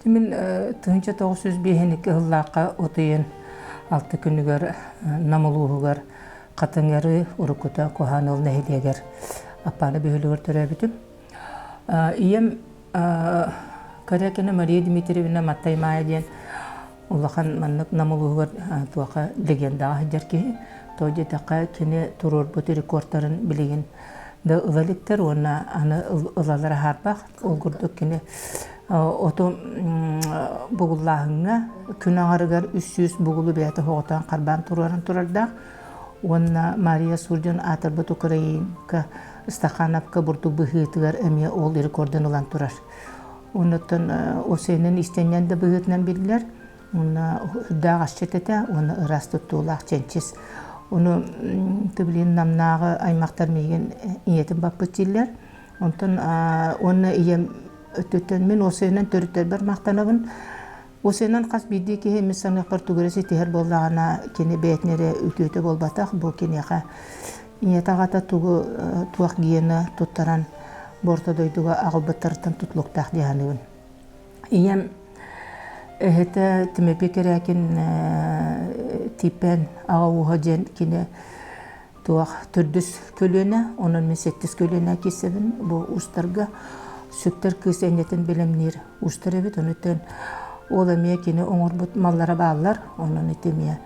Мин 1952 сыллаахха от ыйын алта күнүгэр Нам улууһугар Хатыҥыры уруккута Куһааныл нэһилиэгэр Аппааны бөһүөлэгэр төрөөбүтүм. Ийэм Корякина Мария Дмитриевна Маттай Маайа диэн улахан маннык Нам улууһугар туоха легендаҕа сылдьар киһи. Тоҕо диэтэххэ, кини туруорбут рекордтарын билигин да ыла иликтэр уонна аны ылалара хаарбах. Ол курдук кини оту бугуллааһыҥҥа күн аҥарыгар 300 бугулу бэйэтэ оһоҕотоон харбаан туруоран турардаах уонна Мария Сурдин аатырбыт Украинка Стахановка бурдук быһыытыгар эмиэ ол рекордун ылан турар. Оннуттан осенин истэнньэн да быһыытынан биллэр. Уонна үрдээх асчыт этэ уонна ыраас туттуулаах чэнчис. Ону тыбилин намнааҕы аймахтар миигин ийэтин баппыт дииллэр. Онтон уонна ийэм өттүттэн мин осенин төрүттэрбэр махтанабын. Осенин хас биирдии киһи мин саныахпар тугу эрэ ситиһэр буоллаҕына, кини бэйэтин эрэ үтүөтэ буолбатах, бу киниэхэ ийэтэ аҕата тугу туох гиэнэ туттаран бу орто дойдуга аҕалбыттарыттан тутулуктаах дии саныыбын. Ийэм эһэтэ Тимофей Кэрээкин Тииппээн аҕа ууһа диэн кини туох төрдүс көлүөнэ, онон мин сэттис көлүөнэ киирсэбин бу уустарга сүктэр кыыс энньэтин бэлэмниир уустар эбит. Онуттан ол эмиэ кини оҥорбут маллара бааллар, онон ити эмиэ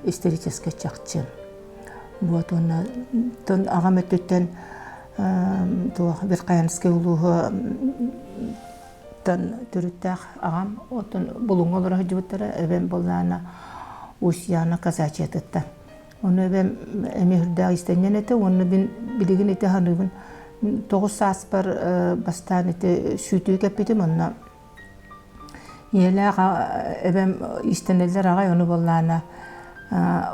историческай чахчы. Вот уонна аҕам өттүттэн туох Верхоянскай улууһу тан төрүттээх аҕам оттон Булуҥҥа олоро сылдьыбыттара эбэм буоллаана Устьяна Казачьятыттан. Ону эбэм эмиэ үрдээх иистэнньэн этэ уонна мин билигин ити саныыбын 9 сааспар бастаан ити сүүтүү кэппитим онно ийэлээх эбэм иистэнэллэр аҕай ону буоллаана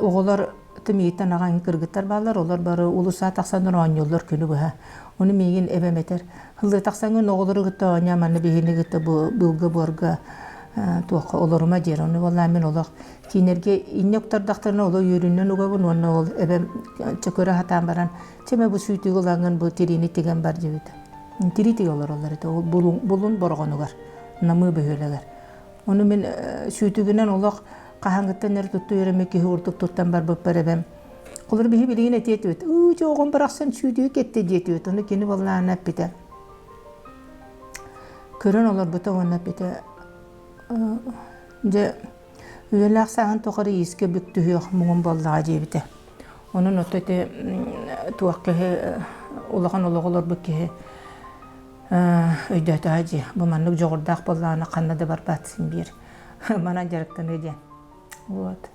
оҕолор тымийтан аҕай кыргыттар бааллар олор бары уулусса тахсаннар оонньууллар күнү быһа ону миигин эбэм этэр Ыллыы тахсаҥҥын оҕолору кытта оонньоо, манна биһини кытта бу быылга-буорга туохха олорума диэр. Ону буоллаан мин олох киинэргэ инньэ уктардахтарына олох үөрүүнэн угабын уонна ол эбэм чөкөрө сатаан баран чэ бу сүүтүгү ылаҥҥын бу тириини тигэн бар диэбит. Тирии тигэ олороллор этэ ол булун, булун бороҕонугар, Намыы бөһүөлэгэр. Ону мин сүүтүгүнэн олох хаһааҥҥыттан эрэ тутту үөрэммит киһи курдук туттан барбыппар эбэм Холор биһи билигин этиэ этибит, ыы дьэ оҕом барахсан сүүтүгү кэттэ диэтибит. Ону кини буоллаҕына эппитэ. Көрөн олорбута уонна эппитэ, дьэ үйэлээх сааһын тухары иискэ бүк түһүөх муҥум буоллаҕа диэбитэ. Онон ото ити туох киһи улахан олоҕу олорбут киһи өйдөөтөҕө дии. Бу маннык дьоҕурдаах буоллаҕына ханна да барбат син биир манан дьарыктаныа диэн. Вот.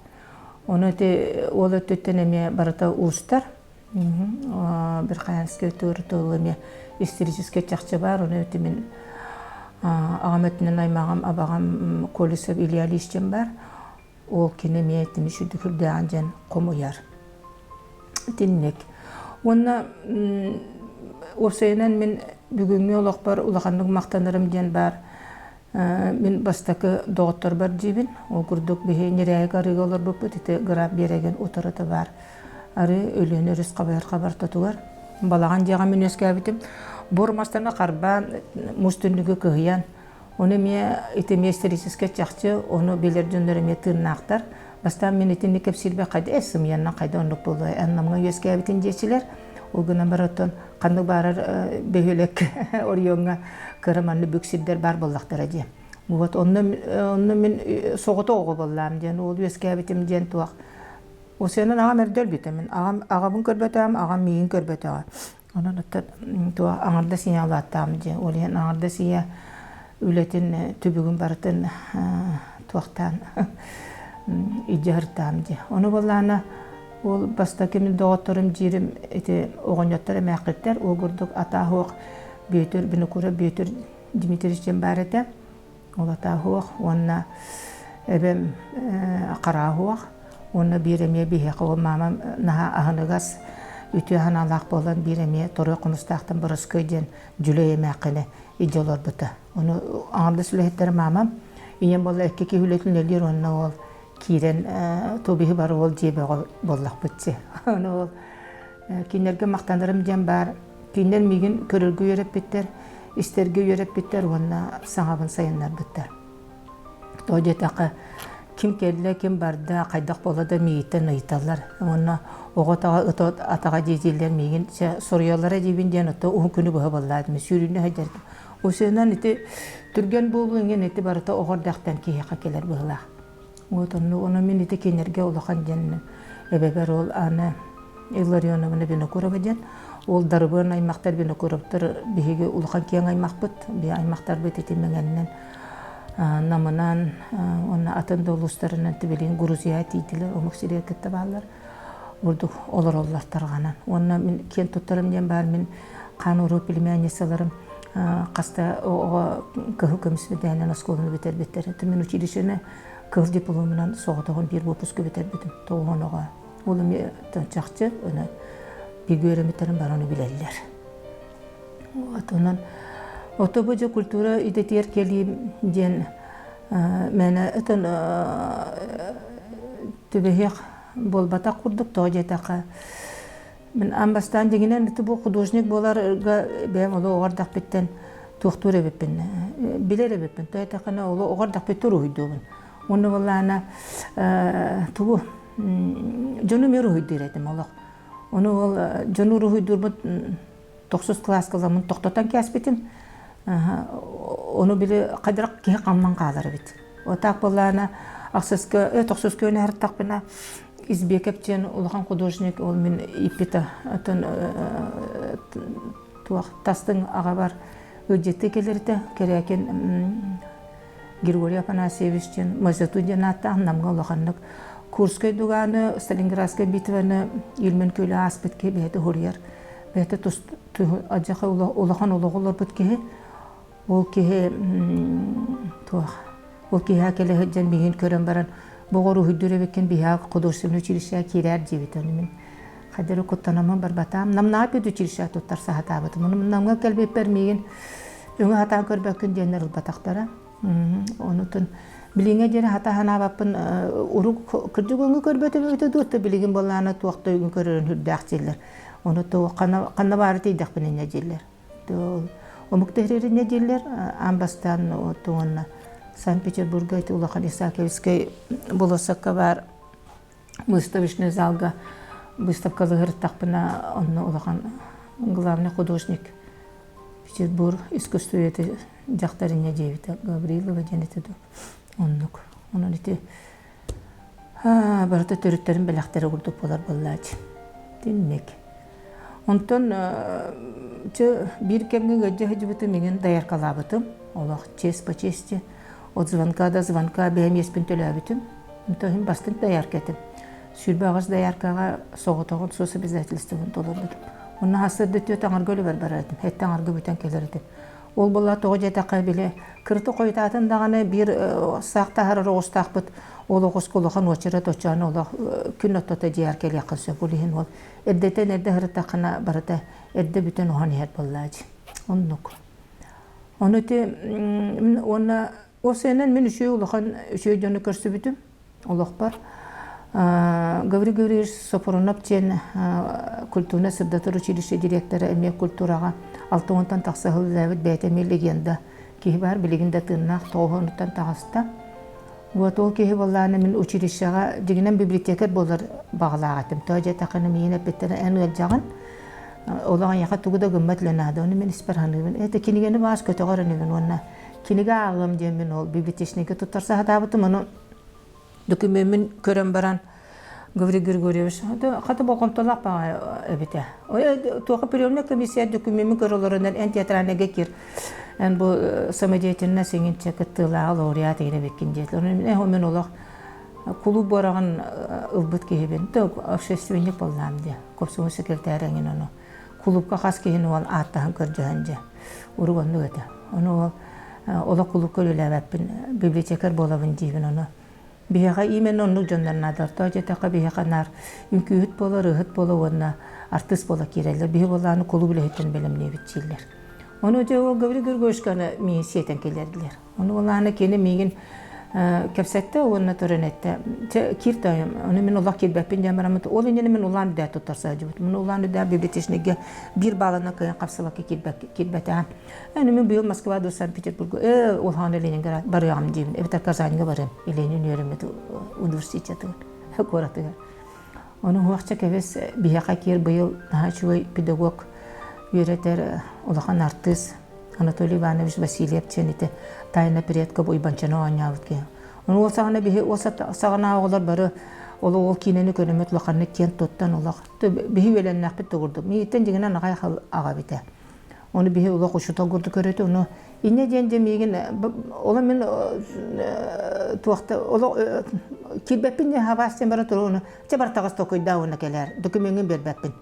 Ону ити уол өттүттэн эмиэ барыта уустар. Верхоянскай өттүгэр эмиэ историческай чахчы баар. Ону ити мин аҕам өттүнэн аймаҕым, абаҕам Колесов Илья Ильич диэн баар. Ол кини эмиэ итини сүрдүк үрдээҕин диэн хомуйар. Итинник. Уонна уопсайынан мин бүгүҥҥү олохпор улаханнык махтанарым диэн баар. Мин бастакы доҕотторбор диибин. Ол курдук биһи Ньирээйик арыыга олорбуппут ити Граф биэрэгин утарыта баар арыы Өлүөнэ өрүс хабайар хабартатыгар балаҕан дьиэҕэ мин үөскээбитим. Буор мастаны харбаан, муус түннүгү кыһыйан, ону эмиэ ити эмиэ историческай чахчы, ону билэр дьоннор эмиэ тыыннаахтар. Бастаан мин итинник кэпсиирбэр хайда э сымыйаннан хайда оннук буолуой, эн Намҥа үөскээбитин диэчилэр. Ол гынан баран оттон ханнык баарар бөһүөлэккэ оройуоҥҥа кыра маннык бүк сирдэр баар буоллахтара дии. Вот онно онно мин соҕотох оҕо буоллаам диэн уол үөскээбитим диэн туох. Осенан аҕам эрдэ өлбүтэ мин аҕам аҕабын көрбөтөҕүм, аҕам миигин көрбөтөҕө. Онон оттон туох аҥардас ийэ улааттаҕым дии. Ол иһин аҥардас ийэ үлэтин түбүгүн барытын туохтаан илдьэ сырыттаҕым дии. Ону буоллаҕына ол бастакы мин доҕотторум диирим ити оҕонньоттор эмээххиттэр ол курдук атааһуох Бүөтүр Винокуров Бүөтүр Дмитриевич диэн баар этэ. Ол атааһуох уонна эбэм харааһуох уонна биир эмиэ биһиэхэ ол маамам наһаа аһыныгас үтүө санаалаах буолан биир эмиэ Торуй Хомустаахтан Бороскуой диэн дьүлэй эмээххини илдьэ олорбута. Ону аҥардас үлэһиттэрэ маамам ийэм буолла икки киһи үлэтин үлэлиир уонна ол киирэн тубиһи бары ол дьиэ бөҕө буоллахпыт дии. Ону ол кинилэргэ махтанарым диэн баар. Кинилэр миигин көрөргө үөрэппиттэр, истэргэ үөрэппиттэр уонна саҥабын сайыннарбыттар. Тоҕо диэтэххэ, ким кэллэ, ким барда, хайдах буолла да миигиттэн ыйыталлар. Уонна оҕо атаҕа ыт атаҕа диэтииллэр миигин суруйаллара диибин диэн ото уһун күнү быһа буоллаатым. Сүүрүүнү сылдьарым. Усуйанан ити түргэн буолуу иҥин ити барыта оҕо эрдэхтэн киһиэхэ кэлэр быһыылаах. Вот онно ону мин ити кинилэргэ улахан диэн эбэбэр ол аны Илларионовна Винокурова диэн ол Дарыбыан аймахтар Винокуровтар биһиги улахан киэҥ аймахпыт биһи аймахтарбыт ити Мэҥэннэн Намынан уонна атын да улуустарынан тибилин Грузия тиийдилэр омук сиригэр кытта бааллар бурдук олороллор тарҕанан уонна мин киэн туттарым диэн баар мин хаан уруу племянницаларым хаста оҕо кыһыл көмүс мэдээнэн оскуоланы бүтэрбиттэр. Мин училищены кыһыл дипломунан соҕотоҕун биир выпускы бүтэрбитим. Тоҕуһун оҕо. Ол эмиэ чахчы аны бииргэ үөрэммиттэрим бары ону билэллэр. Вот онон ото бу дьэ культура идэтигэр кэлиим диэн мээнэ ытын түбэһиэх буолбатах курдук тоҕо диэтэххэ Мин аан бастаан дьиҥинэн ити бу художник буоларга бэйэм олох оҕо эрдэхпиттэн туохтуур эбиппин, билэр эбиппин. То эттэххинэ олох оҕо эрдэхпиттэн уруһуйдуубун. Уонна буоллаҕына тугу дьону эмиэ уруһуйдуур этим олох. Ону ол дьону уруһуйдуурбут тохсус кылааска ыламмын тохтотон кээспитим. Ону били хайдах киһи хамман хаалар эбит. Вот так буоллаҕына ахсыска, тохсуска үөнэ сырыттахпына Избеков диэн улахан художник ол мин ииппитэ оттон туох тастыҥ аҕабар ыалдьыттыы кэлэритэ Кэрээкин Григорий Афанасьевич диэн Мазату диэн ааттаах Намҥа улаханнык Курскай дугааны Сталинградскай битваны Ильмень күөлү ааспыт киһи бэйэтэ уһуруйар бэйэтэ тус алдьархай улахан олоҕу олорбут киһи Ол киһи туох ол киһи кэлэ сылдьан миигин көрөн баран боҕор уһуйдуур эбиккин биһиэхэ художественнай училищеҕа киирээр диэбитэ. Ону мин хайдах эрэ куттанаммын барбатаам. Намнааҕы педучилищеҕа туттарса сатаабытым. Ону Намҥа кэлбиппэр миигин өҥө сатаан көрбөккүн диэннэр ылбатахтара. Онутун билиҥҥэ диэри хата санаабаппын урук кырдьык өҥү көрбөтүм эбитэ дуо билигин буоллаҕына туох да өҥү көрөрүн сүрдээх дииллэр. Ону ханна ханна баары тиийдэхпинэ инньэ дииллэр. Омук тэһирэринэ дииллэр аан бастаан уонна Санкт-Петербурга ити улахан Исаакиевскай болуоссакка баар выставочный залга выставкалыһыртахпына онно улахан главный художник Петербург искусствоведы дьахтарыня диэбитэ Гаврилова диэн этэ дуу оннук онон ити барыта төрүттэрин бэлэхтэрэ курдук буолар буоллааччы тинник Онтон чэ биир кэмҥэ ыалдьа сылдьыбытым иҥин дояркалаабытым. Олох честь по чести. От звонка до звонка бэйэм иэспин төлөөбүтүм. Онтон иһин бастыҥ доярка этим. 28 дояркаҕа соҕотоҕун соцобязательствобын толорбутум. Онно сарсыарда түөрт аҥарга үлэбэр барар этим. Сэттэ аҥарга бүтэн кэлэр этим. Ол буолла тоҕо диэтэххэ, били кырыта хойутаатын даҕаны биир саах таһаарар оҕустаахпыт. Ол оҕуска улахан уочарат оччоон олох күн ортото дьиэҕэр кэлиэххэ сөп. Ол иһин ол Эрдэтэн эрдэ сырыттаххына барыта эрдэ бүтэн уһан иһэр буоллаачы. Оннук. Ону ити уонна уопсайынан мин үчүгэй улахан үчүгэй дьону көрсүбүтүм олохпор. Гаврил Гаврильевич Сопрунов диэн культурно сырдатар училище директора эмиэ культураҕа 60-тан тахса сыл үлэлээбит бэйэтэ эмиэ легенда киһи баар билигин да тыыннаах тоҕуһунуттан таҕыста. Вот ол киһи буоллаҕына мин училищеҕа дьиҥинэн библиотекарь буолар баҕалаах этим. Тоҕо диэтэххинэ миигин эппиттэрэ эн ыалдьаҕын, олох эйиэхэ тугу да гыммат үлэ наада. Ону мин испэр саныыбын. Это кинигэни баас көтөҕөр инибин уонна кинигэ ааҕыам диэммин ол библиотечнайга туттарса сатаабытым. Ону докумеммин көрөн баран Гаврил Григорьевич хата болҕомтолоох баҕайы эбитэ. Туоха приемная комиссия докумеммин көрө олоронан эн театральныйга кир эн бу самодеятельность иҥинчэ кыттыылааҕа лауреат игин эбиккин диэтилэр. Ону мин олох кулууп буораҕын ылбыт киһибин. Общественник буоллаам диэ. Комсомол секретарь эҥин ону. Кулуупка хас киһини ол ааттаһан көрдөһөн дьэ. Урук оннук этэ. Ону ол олох кулуупка үлэлээбэппин, библиотекарь буолабын диибин ону. Биһиэхэ именно оннук дьоннор наадалар. Тоҕо диэтэххэ биһиэхэ наар үҥкүүһүт буола, ырыаһыт буола уонна артыыс буола киирэллэр. Биһи буоллаҕына кулууп үлэһиттэрин бэлэмниэбит дииллэр. Ону дьэ ол Гаврил Григорьевичканы миигин сиэтэн киллэрдилэр. Ону буоллаҕына кини миигин Кэпсэттэ уонна туран эттэ. Чэ, киир тойом, ону мин олох киирбэппин диэн бараммыт. Ол иннинэ мин Улаан Үдээ туттарса сылдьыбытым. Мин Улаан Үдээ библиотечнайга биир баалынан кыайан хапсыбакка киирбэтэҕим. Эни мин быйыл Москва до Санкт-Петербурга э улахан Ленинград барыаҕым диибин. Эбэтэр Казаньга барыам. Ленин үөрэммит университетыгар, куоратыгар. Ону уһуохча кэбис биһиэхэ киир быйыл наһаа үчүгэй педагог үөрэтэр улахан артыыс Анатолий Иванович Васильев диэн ити тайна предков Уйбанчаны оонньообут киһи. Ону ол саҕана биһи ол саҕана оҕолор бары ол ол киинэни көрөммүт улаханнык киэн туттан олох биһи үөлэннэхпит тугурдук. Миигиттэн дьиҥинэн аҕай аҕа эбитэ. Ону биһи олох учуутал курдук көрөтө. Ону инньэ диэн дьэ миигин оло мин туохта олох киирбэппин диэн хабаас диэн бара туругуну чэ бар таҕыс токуйдаа уонна кэлээр докумеҥҥын биэрбэппин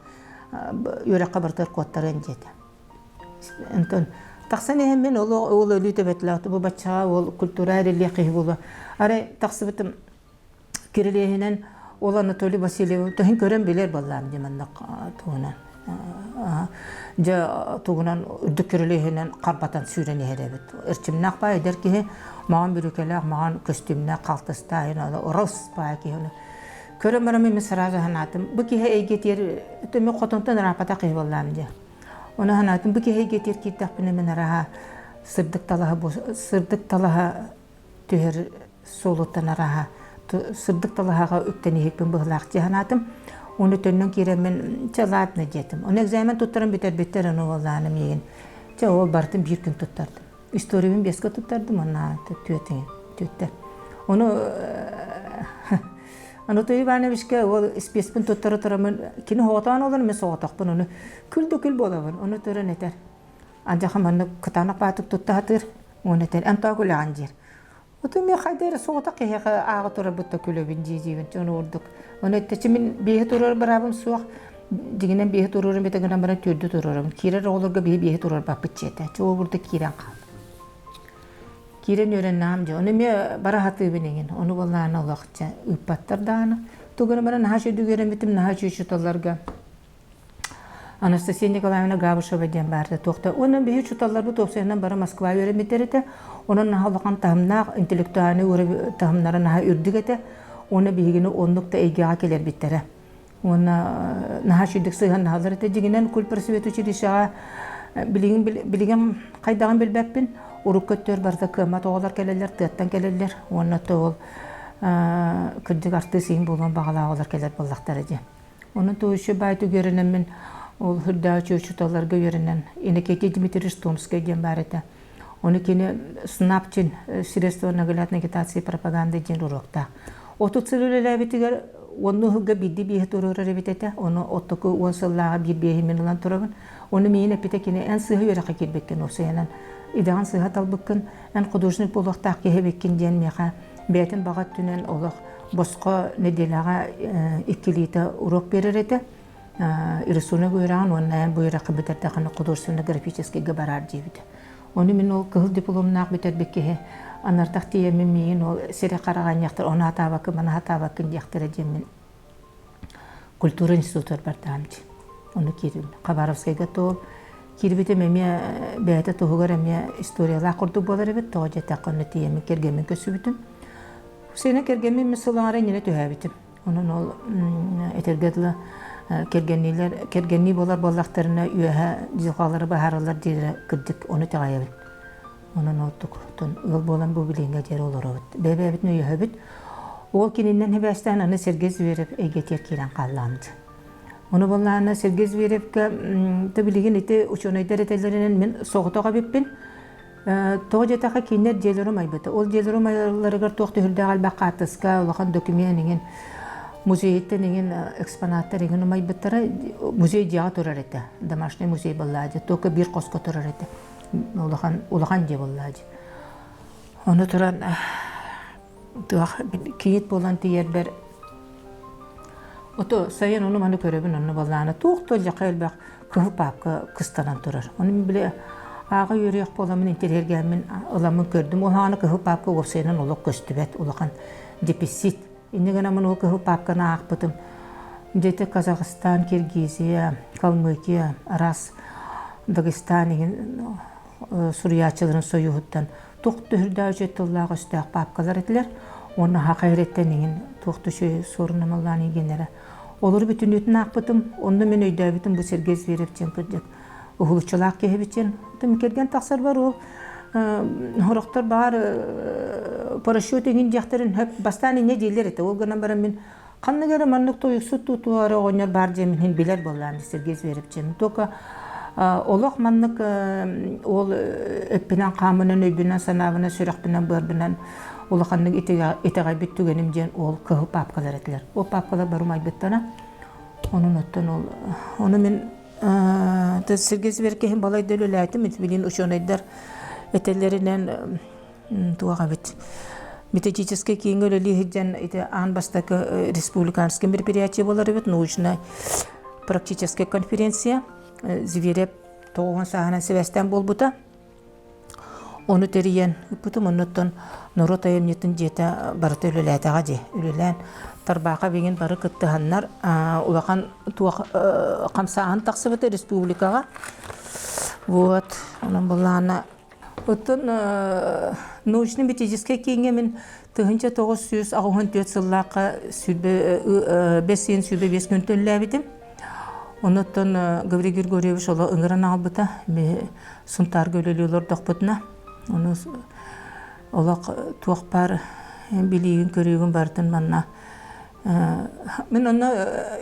үөрэххэ барытыгар куоттарыан диэтэ. Онтон тахсан иһэн мин ол ол өлүү төбөтүлээх бу баччаҕа ол культура эрэлиэх киһи буолуо. Арай тахсыбытым кирилиэһинэн ол Анатолий Васильев төһүн көрөн билэр буоллаам дии маннык туһунан. Дьэ тугунан үрдүк кирилиэһинэн харбатан сүүрэн иһэр эбит. Эрчимнээх баай эдэр киһи маҕан бүрүкэлээх, маҕан көстүүмнээх, халтыстаах, рос баай киһи Көрөн баран мин сразу санаатым, бу киһи эйгэтигэр төмө хотонтон ырааппатах киһи буоллаам дии. Ону санаатым, бу киһи эйгэтигэр киирдэхпинэ мин араһа сырдык талаһа сырдык талаһа түһэр суолуттан араһа сырдык талаһаҕа үктэниһикпин быһылаах дии санаатым. Ону төннөн киирэммин, чэ ладно диэтим. Ону экзамен туттаран бүтэрбиттэр, ону буоллаҕына миигин, чэ ол барытын биир күн туттардым. Историябын биэскэ туттардым уонна түөтүн түөттэ. Ону Анатолий Ивановичка ол испиэспин туттара тураммын кини соҕотоон олорон мин соҕотохпун ону күл да күл буолабын ону туран этэр Андьаха маннык кытаанах баатык тутта сатыыр уонна этэр эн тоҕо күлэҕин диир Оту мен хайда эрэ соҕотох киһиэхэ ааҕа турарбыт да күлэбин дии диибин ону ордук. Ону эттэчи мин биэһи туруорар быраабым суох. Дьиҥинэн биэһи туруорум этэ гынан баран түөрдү туруорабын. Киирэр оҕолорго биһи биэһи туруорбаппыт дьиэтэ. Чуо бурда киирэн хаал. Киирэн үөрэннэҕим дьэ. Ону эмиэ бара сатыыбын эҥин. Ону буоллаҕына олох дьэ ыыппаттар даҕаны. Тугу баран наһаа үчүгэй үөрэммитим, наһаа үчүгэй учууталларга Анастасия Николаевна Габышева диэн баарда туохта уонна биһи учууталларбыт уопсайынан бары Москва үөрэммиттэр этэ. Онон наһаа улахан таһымнаах интеллектуальнай таһымнара наһаа үрдүк этэ. Уонна биһигини оннук да эйгэҕэ кэлэрбиттэрэ. Уонна наһаа үчүгдүк сыһыаннаһаллар этэ. Дьиҥинэн культпросвет училищеҕа билигин билигин хайдаҕын билбэппин. Урукку өттүгэр барыта кыаммат оҕолор кэлэллэр, тыаттан кэлэллэр. Уонна то ол кырдьык артыыс иһин буолуон баҕалаах оҕолор кэлэр буоллахтара дии. Онон туһуччу баайтык үөрэнэммин, ол үрдээҕи учууталларга үөрэнэн, Иннокентий Дмитриевич Томскай диэн баар этэ. Ону кини СНАП средства наглядной агитации и пропаганды диэн уруоктаах. 30 сыл үлэлээбитигэр онну ыһылга биирдии биэһи туруорар эбит этэ. Ону оттоку 10 сыллааҕы биир биэһи мин ылан турабын. Ону миигин эппитэ кини эн сыыһа үөрэххэ киирбиккин, уопсайынан идэҕин сыыһа талбыккын, эн художник буолуохтаах киһи эбиккин диэн миэхэ бэйэтин баҕа өттүнэн олох босхо нэдиэлэҕэ иккилиитэ уруок биэрэр этэ. Рисунок үөрэҕин уонна эн бу үөрэххэ бүтэрдэххинэ художественно-графическайга бараар диэбитэ. Ону мин ол кыһыл дипломнаах бүтэрбит киһи анардах тиийэммин миигин ол сири хараҕанньахтар ону сатаабаккын маны сатаабаккын диэхтэрэ диэммин культура институтугар бардаҕым дии. Ону киирдим. Хабаровскайга то киирбитим эмиэ бэйэтэ туһугар эмиэ историялаах курдук буолар эбит. Тоҕо диэтэххэ онно тиийэммин кэргэммин көрсүбүтүм. Сена кэргэммин мин сыл аҥара иннинэ түһээбитим. Онон ол этэргэ дылы кэргэнниилэр кэргэннии буолар буоллахтарына үөһэ дьылҕалары быһаараллар диирэ кырдьык ону итэҕэйэбин. Онон ордук ыал буолан бу билиҥҥэ диэри олоробут. Бэйэ-бэйэбитин өйөһөбүт. Ол кининэн сибээстээн аны Сергей Зверев эйгэтигэр киирэн хааллаҕым. Ону буоллаҕына Сергей Зверевкэ да билигин ити учуонайдар этэллэринэн мин соҕотох эбиппин. Тоҕо диэтэххэ кинилэр дьиэлэрэ умайбыта. Ол дьиэлэрэ умайалларыгар туох түһүлдээх элбэх хаартыска, улахан документ иҥин, музейиттэн иҥин экспонаттар иҥин умайбыттара. Музей дьиэҕэ турар этэ. Домашний музей буоллаҕа дии. Только биир хоско турар этэ. Улахан улахан дьиэ буоллаҕа дии. Ону туран туох кийиит буолан тиийэрбэр ото сайын ону маны көрөбүн онно буоллаҕына туох да дьаха элбэх кыһыл паапка кыстанан турар. Ону мин били ааҕа үөрүйэх буоламмын интэриэһиргээммин ыламмын көрдүм. Ол аана кыһыл паапка уопсайынан олох көстүбэт улахан дефицит. Инньэ гынан ол кыһыл паапканы аахпытым. Дьэ Казахстан, Киргизия, Калмыкия, араас Дагестан иһин суруйааччыларын союһуттан. Туох төһүрдээх үчүгэй тыллаах өстөөх паапкалар этилэр. Уонна хаха эрэттэн иҥин туох да үчүгэй суорунамаллаан игиннэрэ. Олору бүтүннүүтүн аахпытым, онно мин өйдөөбүтүм бу Сергей Зверев диэн кырдьык уһулуччулаах киһибит диэн. Оттон кэргэн тахсарбар ол сорохтор баар парашют иҥин диэхтэрин хөп бастаан инньэ дииллэр этэ. Ол гынан баран мин Ханнык эрэ маннык тойуксут тутуһара оҕонньор баар диэмин иһин билэр буоллаан Сергей Зверев диэн. Только олох маннык ол өппүнэн хаамынан өйбүнэн санаабынан сүрэхпинэн быарбынан улаханнык итэҕэйбит түгэним диэн ол кыһыл паапкалар этилэр. Ол паапкалар бары умайбыттара. Онон оттон ол ону мин Сергей Зверев киһим балайда үлэлээтим. Билин учуонайдар этэллэринэн туох эбит методическай кииҥҥэ үлэлии сылдьан ити аан бастакы республиканский мероприятие буолар эбит научно практическая конференция Зверев тоҕуһун сааһынан сибээстээн буолбута ону тэрийэн ыппытым оннуттан норуот айымньытын дьиэтэ барыта үлэлээтэҕэ дии үлэлээн Тарбааха билигин бары кыттыһаннар улахан туох хамсааһын тахсыбыта республикаҕа вот онон былаана Оттон научно-методическай кииҥҥэ мин 1984 сыллаахха бэс ыйын 25 күн төллөөбүтүм. Онуттан Гаврил Григорьевич оло ыҥыран аҕалбыта. Сунтаарга үлэлии олордохпутуна. Ону олох туох баар билиигин көрүүгүн барытын манна мин онно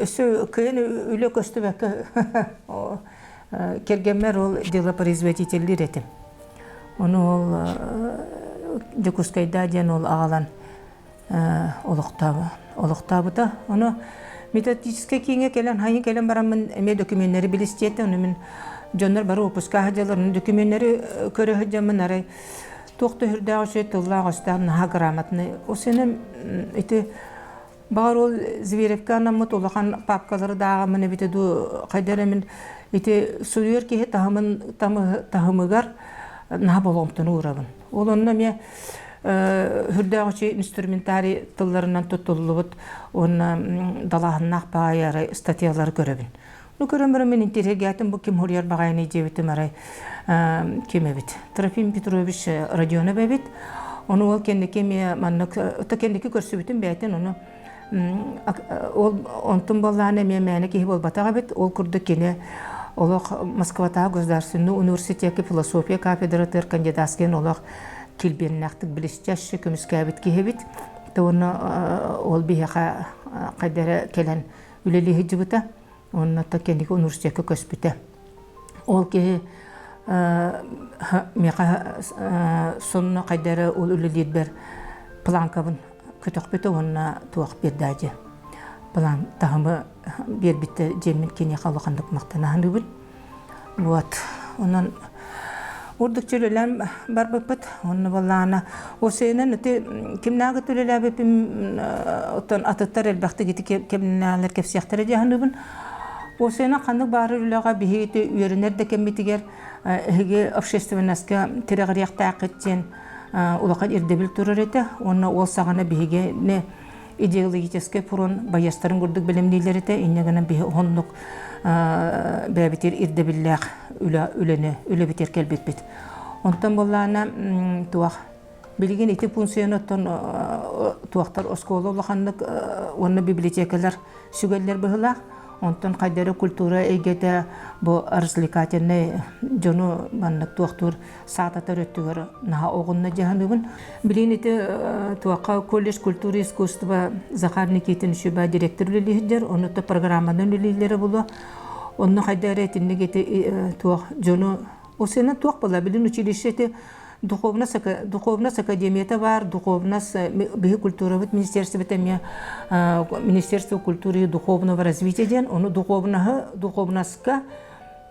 өссө кыайан үлэ көстүбэккэ Кэргэммэр ол делопроизводителлиир этим. Ону ол Дьокуускайдаа диэн ол аҕалан олохтообута. Ону методическай кииҥҥэ кэлэн, хайын кэлэн бараммын эмиэ докуменнары билистиэтэ. Ону мин дьоннор бары выпуска сылдьаллар, ону докуменнары көрө сылдьаммын арай туох да сүрдээх үчүгэй тыллаах-өстөөх наһаа грамотный. Ол синем ити Баҕар ол Зверевкэ анаммыт улахан папкалары да ааҕаммын эбитэ дуу, хайда эрэ мин ити суруйар киһи таһымын таһымыгар наһаа болҕомтону уурабын. Ол онно эмиэ үрдээх үчүгэй инструментарий тылларынан туттуллубут уонна далааһыннаах баҕайы арай статьялары көрөбүн. Ну көрөн баран мин интириэһиргээтим бу ким суруйар баҕайыный диэбитим арай ким эбит Трофим Петрович Родионов эбит ону ол кэнники эмиэ маннык то кэнники көрсүбүтүм бэйэтин ону ол онтун буоллаҕына эмиэ мээнэ киһи буолбатах эбит ол курдук кини олох Москватааҕы государственный университекка философия кафедратыгар кандидатскайын олох килбиэннээхтик блестяще көмүскээбит киһи эбит уонна ол биһиэхэ хайда эрэ кэлэн үлэлии сылдьыбыта Уонна кэнники университекка көспүтэ. Ол киһи миэхэ сонно хайда эрэ ол үлэлиирбэр планкабын көтөхпүтэ уонна туох биэрдээдьи план таһымы биэрбиттэ диэммин киниэхэ улаханнык махтана саныыбын. Вот. Онон Урдукчу үлэлээн барбыппыт. Онно буоллаҕына, осейынан ити кимнээҕи үлэлээбиппин оттон атыттар элбэхтик ити кэмнээҕилэр кэпсиэхтэрэ дии саныыбын. Осейынан ханнык баары үлэҕэ биһиги ити үөрэнэр да кэммитигэр эһиги общественноска тирэҕириэхтээххит диэн улахан ирдэбил турар этэ. Уонна ол саҕана биһигини идеологическай фронт байыастарын курдук бэлэмнииллэр этэ. Инньэ гынан биһи уһуннук бэйэбитигэр ирдэбиллээх үлэ үлэни үлэбитигэр кэлбиппит. Онтон буоллаана туох билигин ити пункцияны оттон туохтар оскуола улаханнык уонна библиотекалар сүгэллэр быһылаах. Онтон хайдары культура эйгэтэ бу развлекательнай дьону маннык туохтуур саататар өттүгэр наһаа оҕунна дьаһаныбын. Билигин ити туохха колледж культуры и искусства Захар Никитин үчүбэ директор үлэлиһдер, ону то программанан үлэлииллэрэ було. Онно хайда эрэ итинник ити туох дьону осена туох була билин училище ити духовнас духовнас академията бар, духовнас биһи культурабыт министерствота эмиэ Министерство культуры и духовного развития диэн, ону духовнаһы духовнаска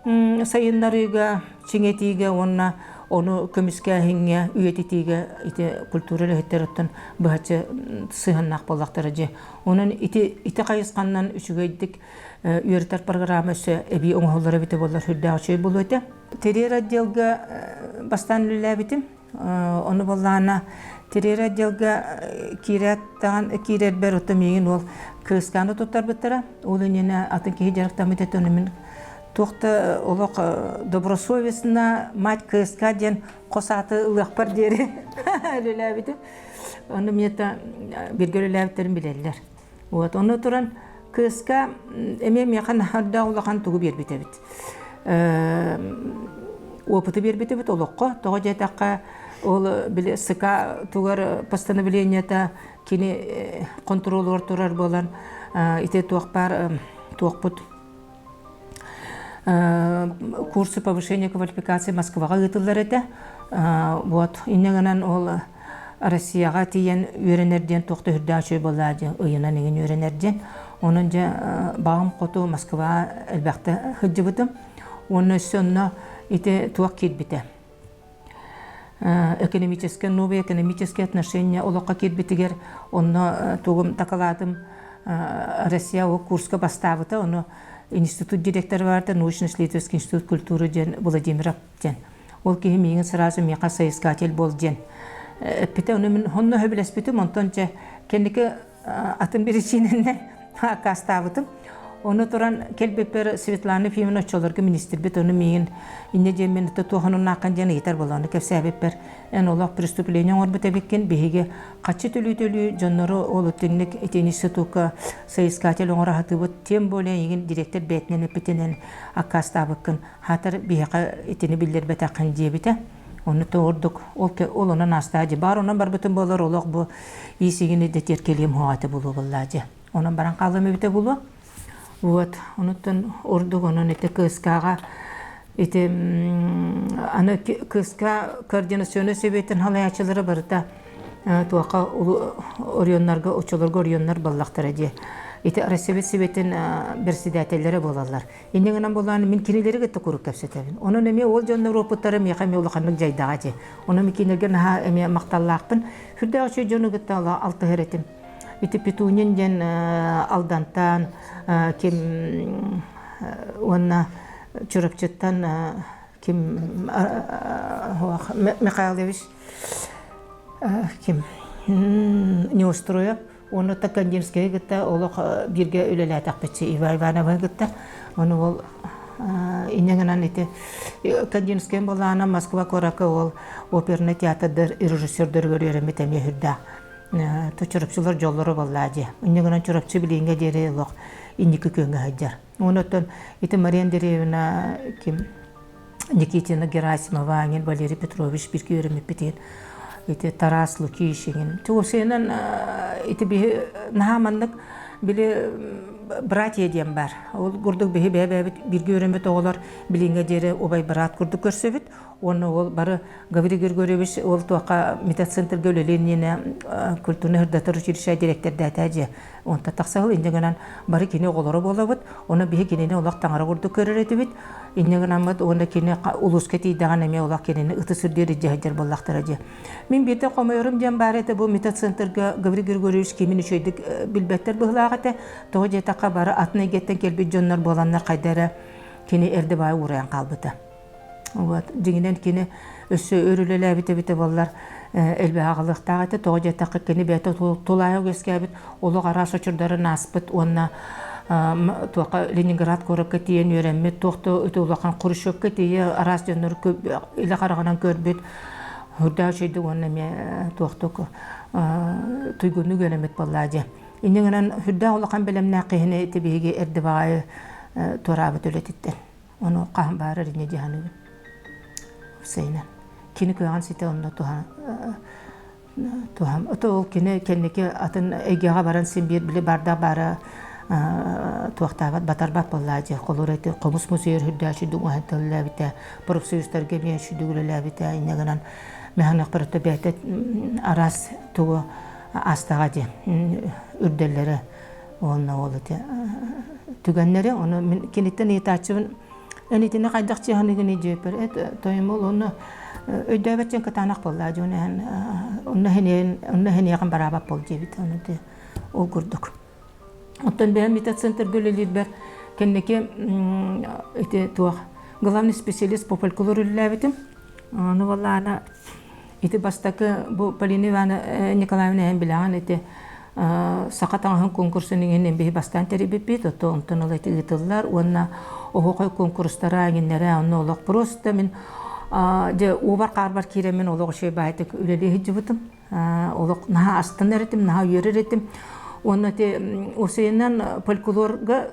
сайыннарыыга, чиҥэтиигэ уонна ону көмүскээһиҥҥэ, үйэтитиигэ ити культура үлэһиттэриттэн быһаччы сыһыаннаах буоллахтара дьэ. Онон ити ити хайысханнан үчүгэйдик үөрэтэр программа өссө эбии оҥоһуллар эбитэ буоллар сүрдээх үчүгэй буолуо этэ. Тэрийэр отделга бастаан үлэлээбитим. Ону буоллаҕына тэрийэр отделга киирээт даҕан киирэрбэр оттон миигин ол КСК-ны туттарбыттара. Ол иннинэ атын киһи дьарыктаммыт этэ, ону мин Туох да олох добросовестно мать КСК диэн хос ааты ылыахпар диэри үлэлээбитим. Ону миэтэ бииргэ үлэлээбиттэрин билэллэр. Вот, ону туран кыыска эмиэ миэхэ наһаа улахан тугу биэрбит эбит. Опыты биэрбит эбит олоххо. Тоҕо диэтэххэ, ол били СК тугар постановлениета кини контролугар турар буолан ити туох баар туохпут курсы повышения квалификации Москваҕа ыытыллар этэ. Вот инньэ гынан ол Россияҕа тиийэн үөрэнэр диэн туох да үрдээх үчүгэй буоллаа диэн ыйынан иҥин үөрэнэр диэн. Онон дьэ баҕам хоту Москваҕа элбэхтэ сылдьыбытым. Уонна өссө онно ити туох киирбитэ. Экономическое, новые экономические отношения олоххо киирбитигэр онно тугум дакылаатым Россия ол курска бастаабыта, ону институт директора барда научно-исследовательский институт культуры диэн Владимиров диэн. Ол киһи миигин сразу миэхэ соискатель буол диэн эппитэ. Ону мин онно сөбүлэспитим, онтон дьэ кэнники атын биричиинэнэн аккаастаабытым. Ону туран кэлбиппэр Светлана Ефимовна оччолорго министрбит ону миигин инньэ диэммин туох онуннааххын диэн ыйытар буолла. Ону кэпсээбиппэр эн олох преступление оҥорбут эбиккин, биһиги хаччы төлүү-төлүү дьоннору ол итинник ити институкка соискатель оҥоро сатыыбыт, тем более эйигин директор бэйэтинэн эппитинэн аккаастаабыккын, хаатар биһиэхэ итини биллэрбэтэххин диэбитэ. Ону то ордук ол ол онон аастаа дии. Баар онон барбытым буолар олох бу иисигини дэтиэр кэлиэм хуаҕата булуо буоллаа дии. Онон баран хаалыам эбитэ булуо. Вот, онуттан ордук онон ити КСК-ҕа ити аны КСК координационнай сэбиэтин халайааччылара барыта туохха оройуоннарга оччолорго оройуоннар баллахтара дии. Ити Россия сэбиэтин председателлэрэ буолаллар. Инньэ гынан буолаан мин кинилэри кытта куруук кэпсэтэбин. Онон эмиэ ол дьоннор опыттара миэхэ эмиэ улаханнык дьайдаҕа дии. Онон кинилэргэ наһаа эмиэ махталлаахпын. Сүрдээх үчүгэй дьону кытта алтыһар этим. Ити Петунин диэн Алдантан ким уонна Чурапчыттан ким Михайлович ким Неустроев Уонна Кандинскайы кытта олох бииргэ үлэлээтэхпит Иван Ивановы кытта. Ону ол инньэ гынан ити Кандинскай буоллаҕына Москва куоракка ол опернай театрдар режиссердөрүгэр үөрэммит эмиэ сүрдээх чурапчылар дьоллоро буоллаа дии. Инньэ гынан Чурапчы билиҥҥэ диэри олох инники күөҥҥэ сылдьар. Онон ити Мария Андреевна ким Никитина Герасимова, Ангел Валерий Петрович бииргэ үөрэммиппитин ити Тарас Лукич игин. Туосуйанан ити биһи наһаа маннык били братья диэн бар. Ол курдук биһи бэйэ-бэйэбит бииргэ үөрэммит оҕолор билиҥҥэ диэри убай быраат курдук көрсөбүт. Уонна ол бары Гаврил Григорьевич ол туохха метацентрга үлэлиэн иннинэ культурно-сырдатар училище директордаата дьэ. Онтон тахсаһыл инньэ гынан бары кини оҕолоро буолабыт. Ону биһи кинини олох таҥара курдук көрөр этибит. Инньэ гынаммыт уонна кини улууска тиийдэҕин эмиэ олох кинини ытыс үрдүөр илдьэ сылдьар буоллахтара дии. Мин биирдэ хомойорум диэн баар этэ бу метацентрга Гаврил Григорьевич кимин үчүгэйдик билбэттэр быһыылаах этэ. Тоҕо диэтэххэ бары атын эйгэттэн кэлбит дьоннор буоланнар хайда эрэ кини эрдэ баай уурайан хаалбыта. Вот. Дьиҥинэн кини өссө өр үлэлээбит эбитэ буоллар элбэх аҕалыахтаах этэ. Тоҕо диэтэххэ кини бэйэтэ тулаайах үөскээбит олох араас очурдарын ааспыт уонна туохха Ленинград куоракка тиийэн үөрэммит, туох да ити улахан Хрущевка тиийэ араас дьоннору илэ хараҕынан көрбүт үрдээх үчүгэйдик уонна эмиэ туохтук туйгуннук үөрэммит буоллаа дии. Инньэ гынан сүрдээх улахан бэлэмнээх киһини ити биһиги эрдэ баҕайы туораабыт үлэтиттэн. Ону хаһан баарар инньэ дии саныыбын. Уопсайынан. Кини кыаҕын ситэ онно туһа туһам. Ото ол кини кэнники атын эйгэҕэ баран син биир били барда баара туохтаабат батарбат буоллаа дии. Холура ити хомус музейыр үрдээчүдүк уһан төллөөбүтэ, профсоюзтарга эмиэ үчүдүк үлэлээбитэ, инньэ гынан мэхэнэхпэрэтэ бэйэтэ араас тугу астаҕа дии үрдэллэрэ уонна ол ити түгэннэри ону мин киниттэн ыйытааччыбын эн итини хайдах чыһаныгыный диэппэр эт тойомул онно өйдөөбөт дьон кытаанах буоллаа дьон эһэн онно эһэниэн онно эһэниэҕин бараабат буол диэбит ону ол курдук оттон бэйэм метацентрга үлэлиирбэр кэнники ити туох главный специалист по фольклору үлэлээбитим ону буоллаҕына ити бастакы бу Полина Ивановна Николаевна эһэн билэҕин ити. Саха таҥаһын конкурсун иҥин биһи бастаан тэрийбиппит, ото онтон ыла ити ыытыллар уонна оһуохай конкурстара иҥиннэрэ онно олох просто мин дьэ уубар-хаарбар киирэммин олох үчүгэй баайтык үлэлии сылдьыбытым. Олох наһаа астынар этим, наһаа үөрэр этим. Уонна ити уопсайынан фольклорга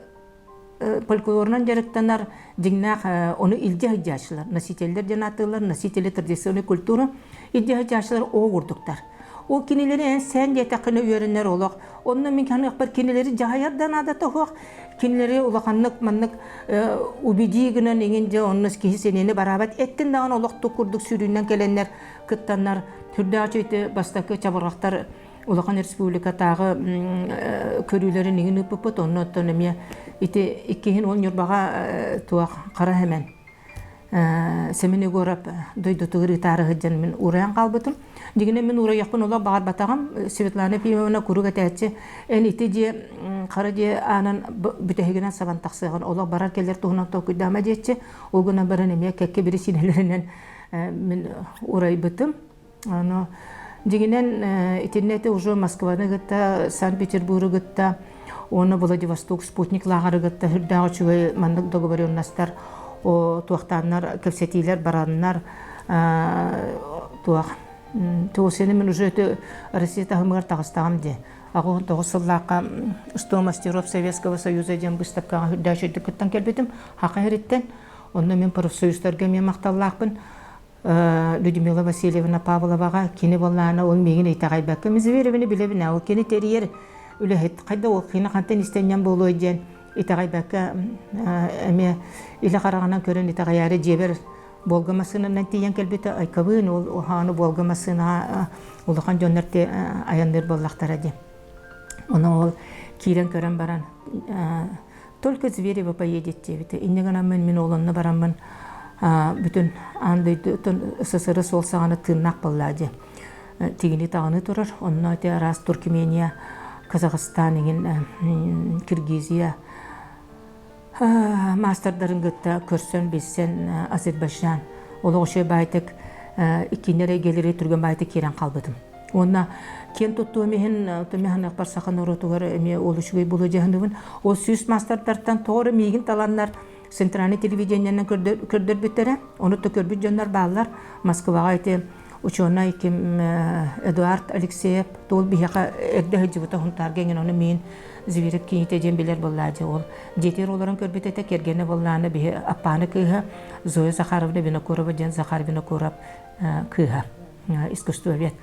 фольклорунан дьарыктанар дьиҥнээх ону илдьэ сылдьааччылар, носителлэр диэн ааттыыллар, носители традиционной культуры илдьэ сылдьааччылар оо курдуктар. Ол кинилэри эн сээн диэтэххинэ үөрэнэр олох. Онно мин ханыахпар кинилэри дьаһайар да наадата суох. Кинилэри улаханнык маннык убедии гынан иҥин дьэ онно киһи сэниэни бараабат. Эттин даҕаны олох тук курдук сүүрүүнэн кэлэннэр кыттаннар сүрдээх үчүгэй бастакы чабырҕахтар улахан республикатааҕы көрүүлэрин иҥин ыыппыппыт. Онно оттон эмиэ ити иккиһин ол Ньурбаҕа туох хара хэмэн Семен Егоров дойдутугар ыытаары сылдьан мин уурайан хаалбытым. Дьиҥинэн мин уурайыахпын олох баҕарбатаҕым. Светлана Ефимовна куруук этээччи, эн ити дьиэ хара дьиэ аанын бүтэһигинэн сабан тахсыаҕын, олох барар-кэлэр туһунан толкуйдаама диэччи. Ол гынан баран эмиэ кэккэ биричиинэлэринэн мин уурайбытым. Ону дьиҥинэн итиннэ ити уже Москваны кытта, Санкт-Петербургу кытта уонна Владивосток спутник лааҕыры кытта сүрдээх үчүгэй маннык договоренностар туохтааннар кэпсэтиилэр бараннар туох туосены мин уже ити Россия таһымыгар таҕыстаҕым дии. 89 сыллаахха 100 мастеров Советского Союза диэн быыстапкаҕа сүрдээх үчүгэйдик кыттан кэлбитим. Хаха иһириттэн. Онно мин профсоюзтарга эмиэ махталлаахпын. Людмила Васильевна Павловаҕа кини буоллаҕына ол миигин итэҕэйбэккэ мин Зверевини билэбин ол кини тэрийэр үлэһит хайда ол кини хантан истэнньэн буолуой диэн итэҕэйбэккэ эмиэ илэ хараҕынан көрөн итэҕэйээри дьиэбэр Волга массыынанан тиийэн кэлбитэ айкабыын ол уһааны Волга массыынаҕа улахан дьоннор айанныыр буоллахтара диэн ону ол киирэн көрөн баран Только Зверева поедет диэбитэ. Инньэ гынаммын мин ол онно бараммын бүтүн аан дойдутун СССР суол саҕана тыыннаах буоллаа дии. Тигини таҕаны турар. Онно ити араас Туркмения, Казахстан иҥин Киргизия маастардарын кытта көрсөн билсэн Азербайджан олох үчүгэй баайтык иккиннэр эйгэлэри түргэн баайтык киирэн хаалбытым. Уонна киэн туттуом иһин Тумиһаныахпар саха норуотугар эмиэ ол үчүгэй буолуо дьаһаныбын. Ол сүүс маастардартан тоҕо эрэ миигин таланнар центральный телевидениенэн көрдөрбүттэрэ. Ону да көрбүт дьоннор бааллар. Москваҕа ити учуонай ким Эдуард Алексеев туол биһиэхэ эрдэ сылдьыбыта Хунтаарга эҥин ону миин Зверев кийиитэ диэн билэр буоллаа дьэ ол дьиэтигэр олорон көрбүт этэ кэргэнэ буоллаана биһи Аппааны кыыһа Зоя Захаровна Винокурова диэн Захар Винокуров кыыһа искусствовед.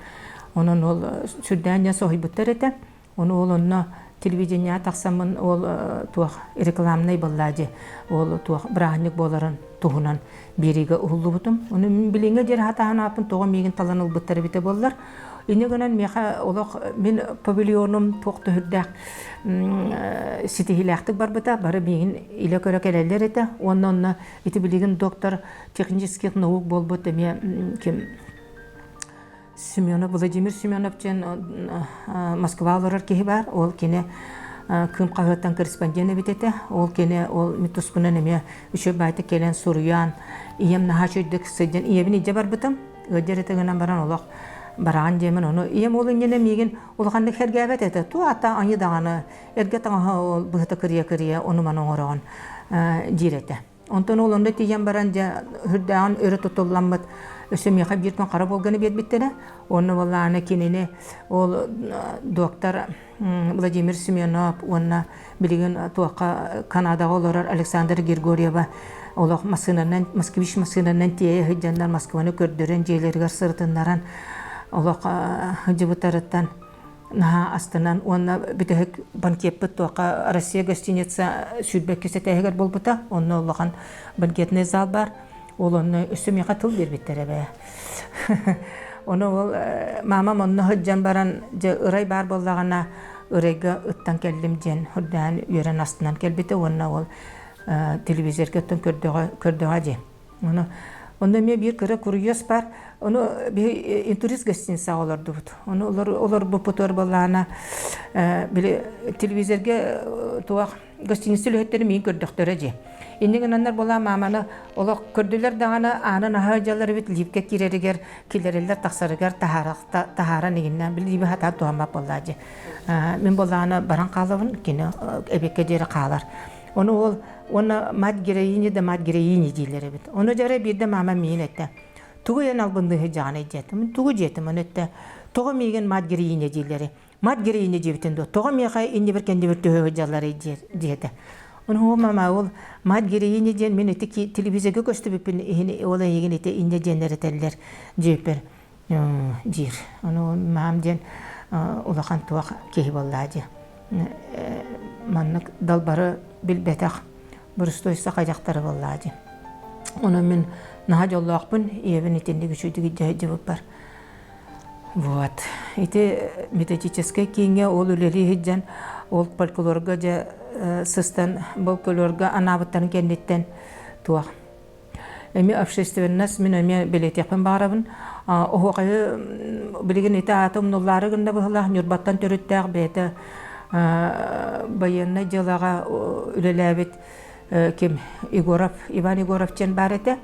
Онон ол сүрдээн дьэ соһуйбуттар этэ. Ону ол онно телевидениеҕа тахсаммын ол туох рекламнай буоллаа дии ол туох бырааһынньык буоларын туһунан биэриигэ уһуллубутум. Ону мин билиҥҥэ диэри хатаһан ааппын тоҕо миигин талан ылбыттар эбитэ буоллар. Инньэ гынан миэхэ олох мин павильоным туох да сүрдээх ситиһиилээхтик барбыта. Бары миигин илэ көрө кэлэллэр этэ. Уонна онно ити билигин доктор технических наук буолбут эмиэ ким Семенов Владимир Семенов диэн Москва олорор киһи баар. Ол кини Кыым хаһыаттан корреспондент эбит этэ. Ол кини ол мин туспунан эмиэ үчүгэй баайта кэлэн суруйан ийэм наһаа үчүгэйдик сылдьан ийэбин илдьэ барбытым. Ыалдьар этэ гынан баран олох бараҕан диэмин ону ийэм ол иннинэ миигин улаханнык сэргээбэт этэ. Ту ата аньы даҕаны эргэ таҥаһа ол быһыта кырыйа-кырыйа ону-маны оҥороҕун диир этэ. Онтон ол онно тиийэн баран дьэ үрдээҕин өрө тутулламмыт өссө миэхэ биир күн хара буолганы биэрбиттэрэ. Уонна буоллаҕына кинини ол доктор Владимир Семенов уонна билигин туохха Канадаҕа олорор Александр Григорьева олох массыынанан москвич массыынанан тиэйэ сылдьаннар Москваны көрдөрөн дьиэлэригэр сырытыннаран олох сылдьыбыттарыттан наһаа астынан уонна бүтэһик банкетпыт туохха Россия гостиница 22 этээһигэр буолбута. Онно улахан банкетный зал бар. Ол онно өссө миэхэ тыл биэрбиттэр эбээ. Ону ол мамам онно сылдьан баран дьэ ырай баар буоллаҕына ырайга ыттан кэллим диэн үрдээн үөрэн астынан кэлбитэ уонна ол телевизорга оттон көрдөҕө көрдөҕө дии. Ону онно эмиэ биир кыра курьез бар. Ону биһи интурист гостиницаҕа олордубут. Ону олорбуппутугар буоллаҕына били телевизорга туох гостиница үлэһиттэрэ миин көрдөхтөрө дии. Инньэ гынаннар буолаа мааманы олох көрдүлэр даҕаны аанын аһа дьаллар эбит лиипкэ киирэригэр киллэрэллэр тахсарыгар таһааран игиннээн били лииби хатаан туһаммат буоллаа дии. Мин буоллаҕына баран хаалабын кини эбиэккэ диэри хаалар. Ону ол уонна мать героини да мать героини дииллэр эбит. Ону дьара биирдэ маама миин этэ. Тугу эн албынныыһы дьаҕанай диэтим. Мин тугу диэтим ону эттэ. Тоҕо миигин мать героиня дииллэри. Мать героиня диэбитин дуо? Тоҕо миэхэ иннибэр кэннибэр төһө сылдьалларый диэтэ. Ону мама ол мать героиня диэн мин ити телевизорга көстүбүппүн иһин ол эйигин ити инньэ диэннэр этэллэр диэппэр диир. Ону маам диэн улахан туох киһи буоллаа дии. Маннык далбары билбэтэх боростуой саха дьахтара буоллаа дии. Онон мин наһаа дьоллоохпун, ийэбин итинник үчүгүйдүк илдьэ сылдьыбыппар. Вот. Ити методическай кииҥҥэ ол үлэлии сылдьан, ол фольклорга дьэ сыстан, фольклорга анаабыттарын кэнниттэн туох Эмиэ общественность мин эмиэ бэлиэтиэхпин баҕарабын. Оһуохайы билигин ити аата умнуллаары гынна быһыылаах Ньурбаттан төрүттээх бэйэтэ байыаннай дьыалаҕа үлэлээбит ким Егоров Иван Егоров диэн баар этэ.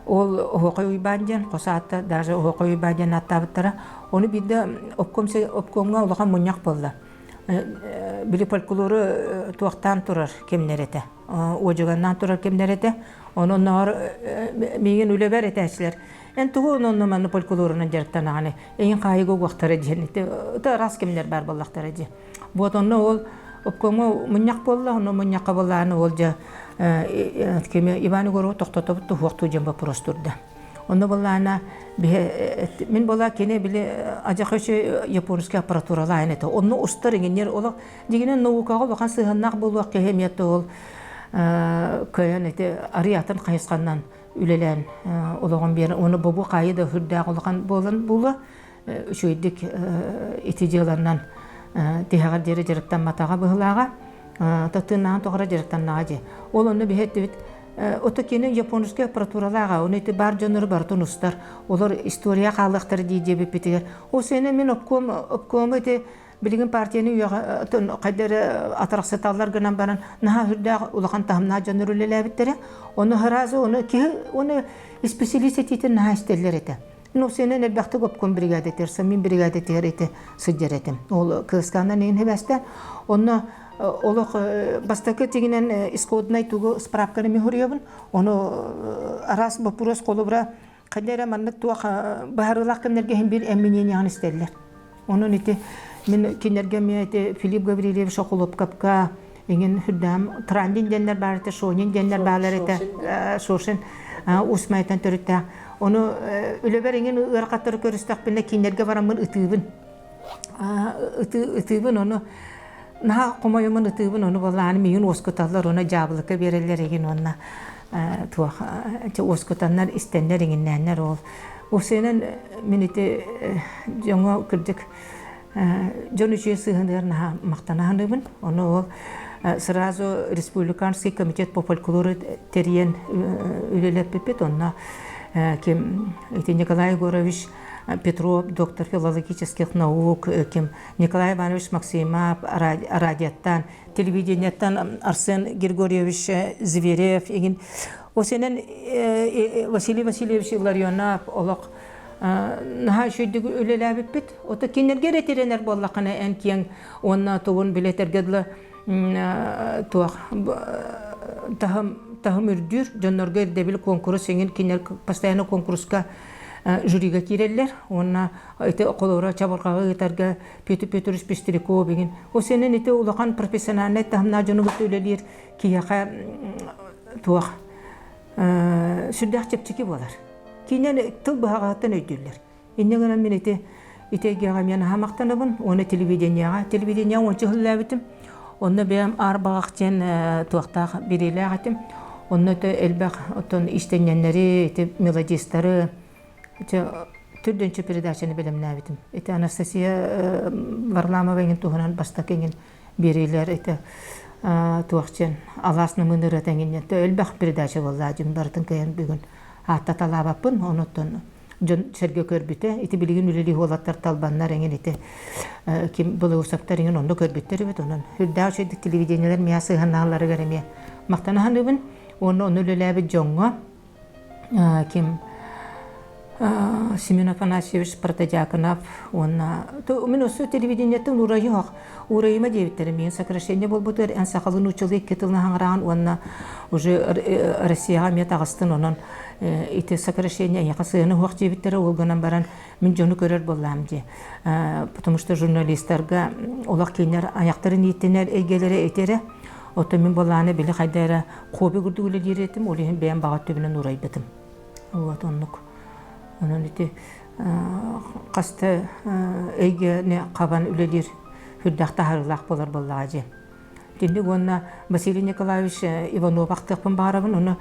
Ол Оһуохай Уйбаан диэн хос аата даже Оһуохай Уйбаан диэн ааттаабыттара. Ону биирдэ обком обкомҥа улахан мунньах буолла. Били фольклору туохтаан турар кэмнэр этэ. Уодьуганнаан турар кэмнэр этэ. Ону оннооҕор миигин үлэбэр этээччилэр эн тугу онно манна фольклорунан дьарыктанаҕыный? Эйин хаайыга угуохтара диэн ити араас кэмнэр баар буоллахтара дии. Вот онно ол обкомҥа мунньах буолла, онно мунньахха буоллааны ол дьэ кими Иван Егорову тохтотобут туһуохтуу диэн вопрос турда. Онно буоллаана мин буола кини били адьаха японский аппаратуралаан этэ. Онно устар иҥиннэр олох Дьиҥинэн наукаҕа улахан сыһыаннаах буолуох киһи эмиэ ол кыайан ити арый атын хайысханнан үлэлээн олоҕун биэрэн уонна бобуу хаайыы да сүрдээх улахан буолан буолуо үчүгэйдик ити дьыаланан тиһэҕэр диэри дьарыктамматаҕа быһылааҕа тыыннааҕын тоҕо дьарыктаннаҕа дии ол онно биһи эттибит ото кини японскай аппаратуралааҕа ону ити баар дьоннору барытын устар олор история хаалыахтара дии диэбиппитигэр ол сиэнэ мин обком обкому ити Билигин партияны хайда эрэ атарахсыталлар гынан баран наһаа сүрдээх улахан таһымнаах дьоннор үлэлээбиттэрэ. Ону сразу ону киһи ону исписэлиис этиитин наһаа истэллэр этэ. Ну, сенен элбэхтик обком бригадатыгар, самим бригадатыгар ити сылдьар этим. Ол КСК-нан иһин хэбэстэ. Онно олох бастакы тигинэн исходнай тугу справканы мехуруйабын. Ону араас вопрос холобура Хайда эрэ маннык туох быһаарыылаах кэмнэргэ иһин биир эмминениеҕын истэллэр. Онон ити мин кинилэргэ эмиэ ити Филипп Гаврильевич Охлопковка иҥин үрдэһим Трандин диэннэр баар этэ, Шонин диэннэр баалар этэ, Шошин Уус-Маайтан төрүттээх. Ону үлэбэр иҥин ыарахаттары көрүстэхпинэ кинилэргэ бараммын ытыыбын. Ытыыбын ону наһаа хомойоммун ытыыбын ону буоллаҕына миигин уоскуталлар уонна дьаабылыка биэрэллэр игин уонна туох уоскутаннар истэннэр иҥиннээннэр ол уопсайынан мин ити дьоҥҥо кырдьык дьон үчүгэй сыһыаныгар наһаа махтана саныыбын ону ол сразу республиканский комитет по фольклору тэрийэн үлэлэппиппит онно ким ити Николай Егорович Петров доктор филологических наук ким Николай Иванович Максимов радиоттан, телевидениеттан Арсен Григорьевич Зверев игин Осенен Василий Васильевич Илларионов олох наһаа үчүгүйдүк үлэлээбиппит. Ото кинилэргэ эрэ тирэнэр буоллаххына эн киэҥ уонна тугун билэтэргэ дылы туох таһым таһым үрдүүр дьоннорго ирдэбил куонкурус иҥин кинилэр постоянно куонкуруска жюрига киирэллэр уонна ити холобура чабырҕаҕы ыытарга Петр Петрович Пестряков игин ол сенен ити улахан профессиональнай таһымнаах дьону кытта үлэлиир киһиэхэ туох сүрдээх чэпчэки буолар. Кинилэр тыл быһаҕаһыттан өйдүүллэр. Инньэ гынан мин ити ити эйгэҕэ эмиэ наһаа махтанабын уонна телевидениеҕа телевидениеҕа уонча иһиллээбитим. Онно бэйэм аар баҕах диэн туохтаах бириилээх этим. Онно өтө элбэх оттон иистэнньэннэри, ити мелодистары түрдүнчү передачаны бэлэмнээбитим. Ити Анастасия Варламова эҥин туһунан бастакы эҥин биэриилэр ити туох диэн алаас намыын ырыата эҥин элбэх передача буолла дьин барытын кыайан бүгүн ааттаталаабаппын онуттан. дьон сэргэ көрбүтэ. Ити билигин үлэлии уолаттар талбаннар эҥин ити ким Белоусовтар эҥин онно көрбүттэр эбит. Онон үрдээх үчүгэйдик телевидениелэр миэхэ сыһыаннаһалларыгар эмиэ махтана саныыбын. Уонна ону үлэлээбит дьоҥҥо ким Семен Афанасьевич Протодьяконов уонна мин өссө телевидениеттэн уурайыах уурайыма диэбиттэрэ миин сокращение буолбутугар эн сахалыы нууччалыы икки тылын хаҥыраан уонна уже Россияҕа эмиэ таҕыстын онон ити сокращение эйиэхэ сыһыана суох диэбиттэрэ ол гынан баран мин дьону көрөр буоллаам дии потому что журналистарга олох кинилэр айахтарын ииттинэр эйгэлэрэ ити эрэ оттон мин буоллааны били хайда эрэ хобби курдук үлэлиир этим ол иһин бэйэм баҕа өттүбүнэн уурайбытым вот оннук онон ити хаста эйгэни хабан үлэлиир сүрдээх таһаарыылаах буолар буоллаҕа дии. Итинник уонна Василий Николаевич Иванов ахтыахпын баҕарабын. Ону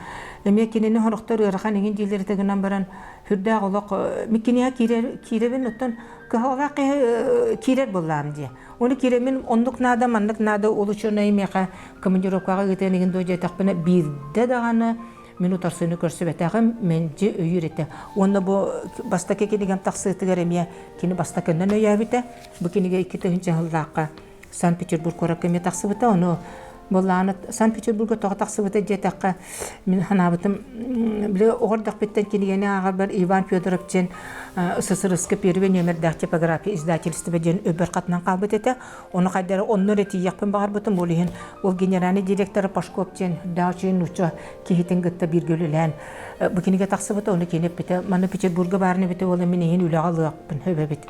эмиэ кинини сорохтор ыарахан иҥин дииллэр этэ гынан баран сүрдээх олох миккиниэхэ киирэр киирэбин оттон кыһалҕалаах киһи киирэр буоллаҕым дии. Ону киирэммин оннук наада, маннык наада ол учуонай миэхэ командировкаҕа ыытыан игин дуо диэтэхпинэ биирдэ даҕаны мин утарсыыны көрсүбэтэҕим, мэлдьи өйүүр этэ. Уонна бу бастакы кинигэм тахсыытыгар эмиэ кини бастакыннан өйөөбүтэ. Бу кинигэ 2000 сыллаахха Санкт-Петербург куоракка эмиэ тахсыбыта. Ону былааны Санкт-Петербурга тоҕо тахсыбыта диэтэххэ, мин санаабытым, били оҕо эрдэхпиттэн кинигэни ааҕарбар Иван Федоров диэн СССР первый нүөмэрдээх типография издательство диэн өбөр хатынан хаалбыт этэ. Ону хайдары онно эрэ тиийиэхпин баҕарбытым. Ол иһин ол генеральный директора Пашков диэн даачы нуучча киһитин кытта бииргэ үлэлээн бу кинигэ тахсыбыта. Ону кини эппитэ, манна Петербурга баарын эбитэ буолла мин эйигин үлэҕэ ылыахпын сөп эбит.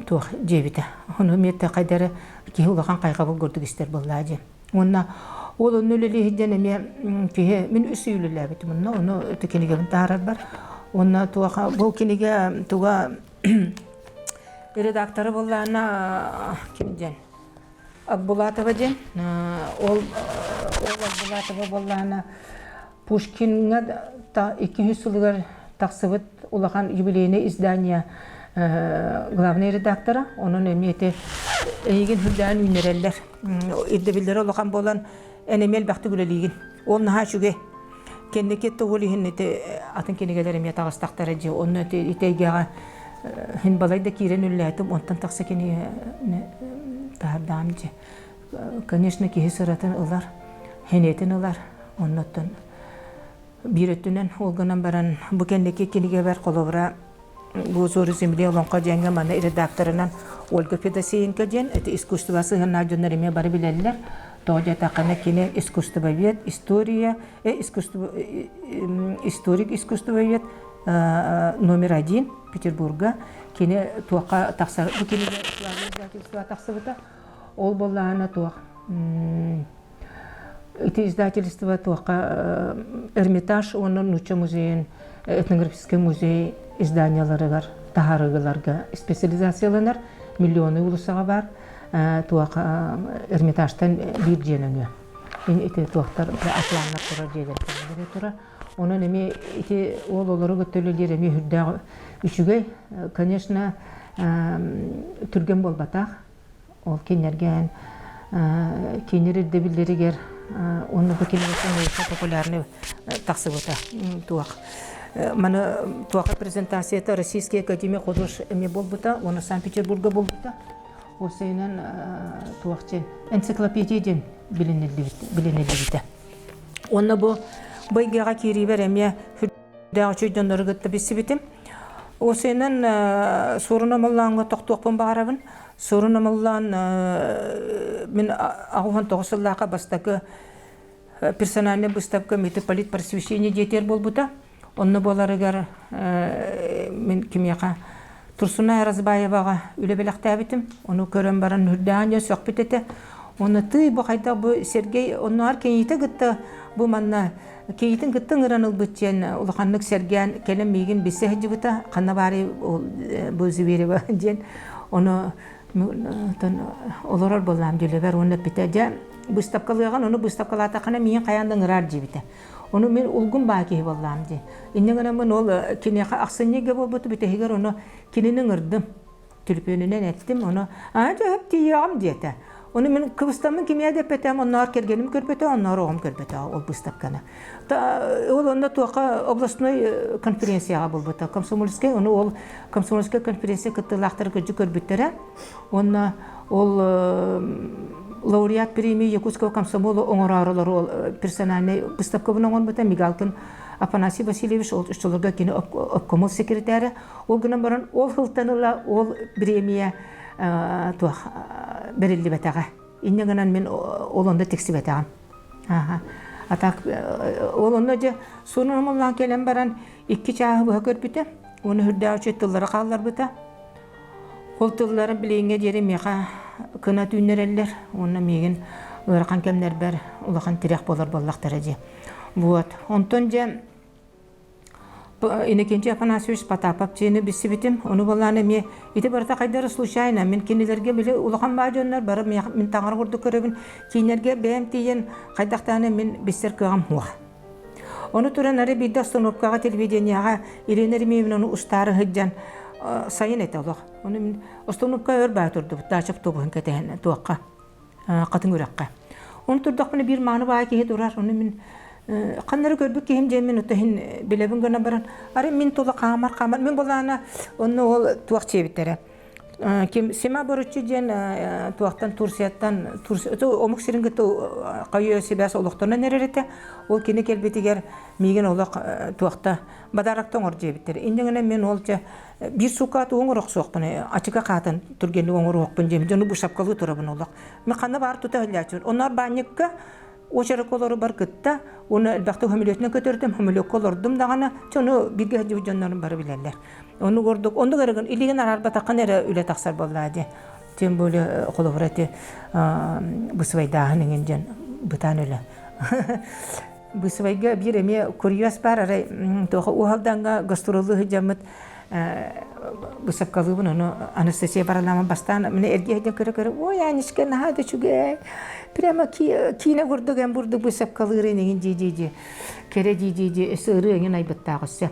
Туох диэбитэ. Ону эмиэ хайдары киһи улахан хайҕабыл курдук истэр буоллаа диэн. Уонна ол онно үлэлии сылдьан эмиэ киһи мин үс ый үлэлээбитим онно ону кинигэбин таһаарарбар. Уонна туоха бу кинигэ туга редактора буоллаҕына ким диэн Акбулатова диэн ол ол Акбулатова буоллаҕына Пушкиҥҥа 200 сылыгар тахсыбыт улахан юбилейный издание главный редактора онон эмиэ ити эйигин үрдээн үүннэрэллэр ирдэбиллэрэ улахан буолан эн эмиэ элбэхтик үлэлиигин ол наһаа үчүгэй Кэнники ол иһин ити атын кинигэлэр эмиэ таҕыстахтара дии. Онно ити ити эйгэҕэ иһин балай да киирэн үллээтим, онтон тахса кинигэни таһардаам дии. Конечно, киһи сыратын ылар, хиниэтин ылар. Оннуттан биир өттүнэн ол гынан баран бу кэнники кинигэбэр холобура Бу Зори земли олоҥхо диэҥҥэ маны редакторынан Ольга Федосеенко диэн ити искусство сыһыаннаах дьоннор эмиэ бары билэллэр. Тоҕо диэтэххинэ кини искусствовед, история, искусство, историк искусствовед номер один Петербурга. Кини туохха тахсар, бу кинигэ издательство тахсыбыта. Ол буоллаҕына туох Ити издательство туохха Эрмитаж уонна Нуучча музейын этнографическай музей изданиеларыгар таһаарыыларга специализацияланар миллионы уулуссаҕа баар туох Эрмитажтан биир дьиэ нөҥүө ити туохтар атланнар турар дьиэлэр турар онон эмиэ ити ол олору кытта үлэлиир эмиэ үрдээх үчүгэй конечно түргэн буолбатах Ол кинилэргэ кинилэр ирдэбиллэригэр уонна бу кинигэттэн научно популярный тахсыбыта туох маны туоха презентацията Российская академия худож эмиэ буолбута уонна Санкт-Петербурга буолбута ол сайынан туох диэн энциклопедия диэн билиниллибитэ уонна бу бу эйгэҕэ киириибэр эмиэ сүрдээх үчүгэй дьоннору кытта билсибитим Осенен суорун омоллооҥҥо тохтуохпун баҕарабын. Суорун омоллоон мин 89 сыллаахха бастакы персональнай быыстапка митрополит просвещение диэтиэр буолбута. Онно буоларыгар мин кимиэхэ Турсунай Разбаеваҕа үлэ бэлэхтээбитим. Ону көрөн баран үрдээн дьон сөхпүт этэ. Уонна тыый бу хайдах бу Сергей оннооҕор кийиитэ кытта бу манна Кийиитин кытта ыҥыран ылбыт диэн улаханнык сэргээн кэлэн миигин билсэ сылдьыбыта. Ханна баарый бу Зверева диэн. Ону олорор буоллаам дьүлэбэр уонна эппитэ дьэ быыстапкалыаҕын ону быыстапкалаатаххына миигин хайаан да ыҥыраар диэбитэ. Ону мин улгум баа киһи буоллаам дии. Инньэ гынаммын ол киниэхэ ахсынньыга буолбут бүтэһигэр ону кинини ыҥырдым. Түлүпүөнүнэн эттим, ону аа дьэ өп тиийиэҕим диэтэ. Ону мин кыбыстаммын кимиэ да эппэтэм, онноор кэргэним көрбөтө, онноор оҕом көрбөтө ол быыстапканы. Ол онно туохха областной конференцияҕа буолбута. Комсомольскай, ону ол комсомольскай конференция кыттыылаахтара кырдьык көрбүттэрэ. Уонна ол лауреат премии Якутского комсомола оҥороорулар ол персональнай выставкабын оҥорбута Мигалкин Афанасий Васильевич ол оччолорго кини обкомол секретаря. Ол гынан баран ол сылтан ыла ол премия туох бэриллибэтэҕэ. Инньэ гынан мин ол онно тиксибэтэҕим. А так ол онно дьэ сонун омуллаан кэлэн баран икки чааһы быһа көрбүтэ. Уонна үрдээх үчүгэй тыллары хаалларбыта. Ол тыллары билиҥҥэ диэри миэхэ кына түүннэрэллэр уонна миигин ыарахан кэмнэрбэр улахан тирэх буолар буоллахтара дии. Вот. Онтон дьэ Иннокентий Афанасьевич Потапов дьиэни билсибитим. Ону буоллаан эмиэ ити барыта хайдары случайно. Мин кинилэргэ били улахан баа дьоннор бары мин таҥара курдук көрөбүн. Кинилэргэ бэйэм тиийэн хайдахтааны мин билсэр кыаҕым суох. Ону туран ары биирдэ остановкаҕа телевидениеҕа Елена Еремеевнаны устаары сылдьан сайын этэ олох. Ону мин остановка өр баа турдубут даача автобуһун кэтэһэн туохха Хатыҥ үрэххэ. Ону турдахпына биир мааны баай киһи турар. Ону мин ханнары көрбүт киһим диэн мин иһин билэбин гына баран ары мин тула хаамар хаамар мин булаана онно ол туох диэбиттэрэ ким Сима Боруччу диэн туохтан Турцияттан омук сирин кытта хайыы сибээс олохтонон эрэр этэ. Ол кини кэлбитигэр миигин олох туохта бадаракта оҥор диэбиттэр. Инньэ гынан мин ол дьэ биир суукка тугу оҥорохсуохпун ачыка хаатын түргэнник оҥоруохпун диэн дьону быысапкалыы турабын олох. Мин ханна баар тута иһиллээччибин. Онноор баанньыкка уочаракка олорубар кытта уонна элбэхтик хөмөлүөтүнэн көтөрдүм, хөмөлүөккэ олордум даҕаны, ону бииргэ сылдьыбыт дьоннорум бары билэллэр. Оннук ордук, оннук эрэ гын, илиигин араарбатаххына эрэ үлэ тахсар буоллаа дии. Тем более холобура ити бысыбайдааһын иҥин диэн бытаан үлэ. Бысыбайга биир эмиэ курьез баар арай туоха уһалдаҥҥа гастроллуу сылдьаммыт бысапкалыыбын ону Анастасия Бараламан бастаан мин эргиэ сылдьан көрө-көрө ой Анечка наһаа да үчүгэй прямо киинэ курдук эн бурдук бысапкалыыр инигин дии-дии кэрэ дии-дии өссө ырыа эҥин айбыттаах өссө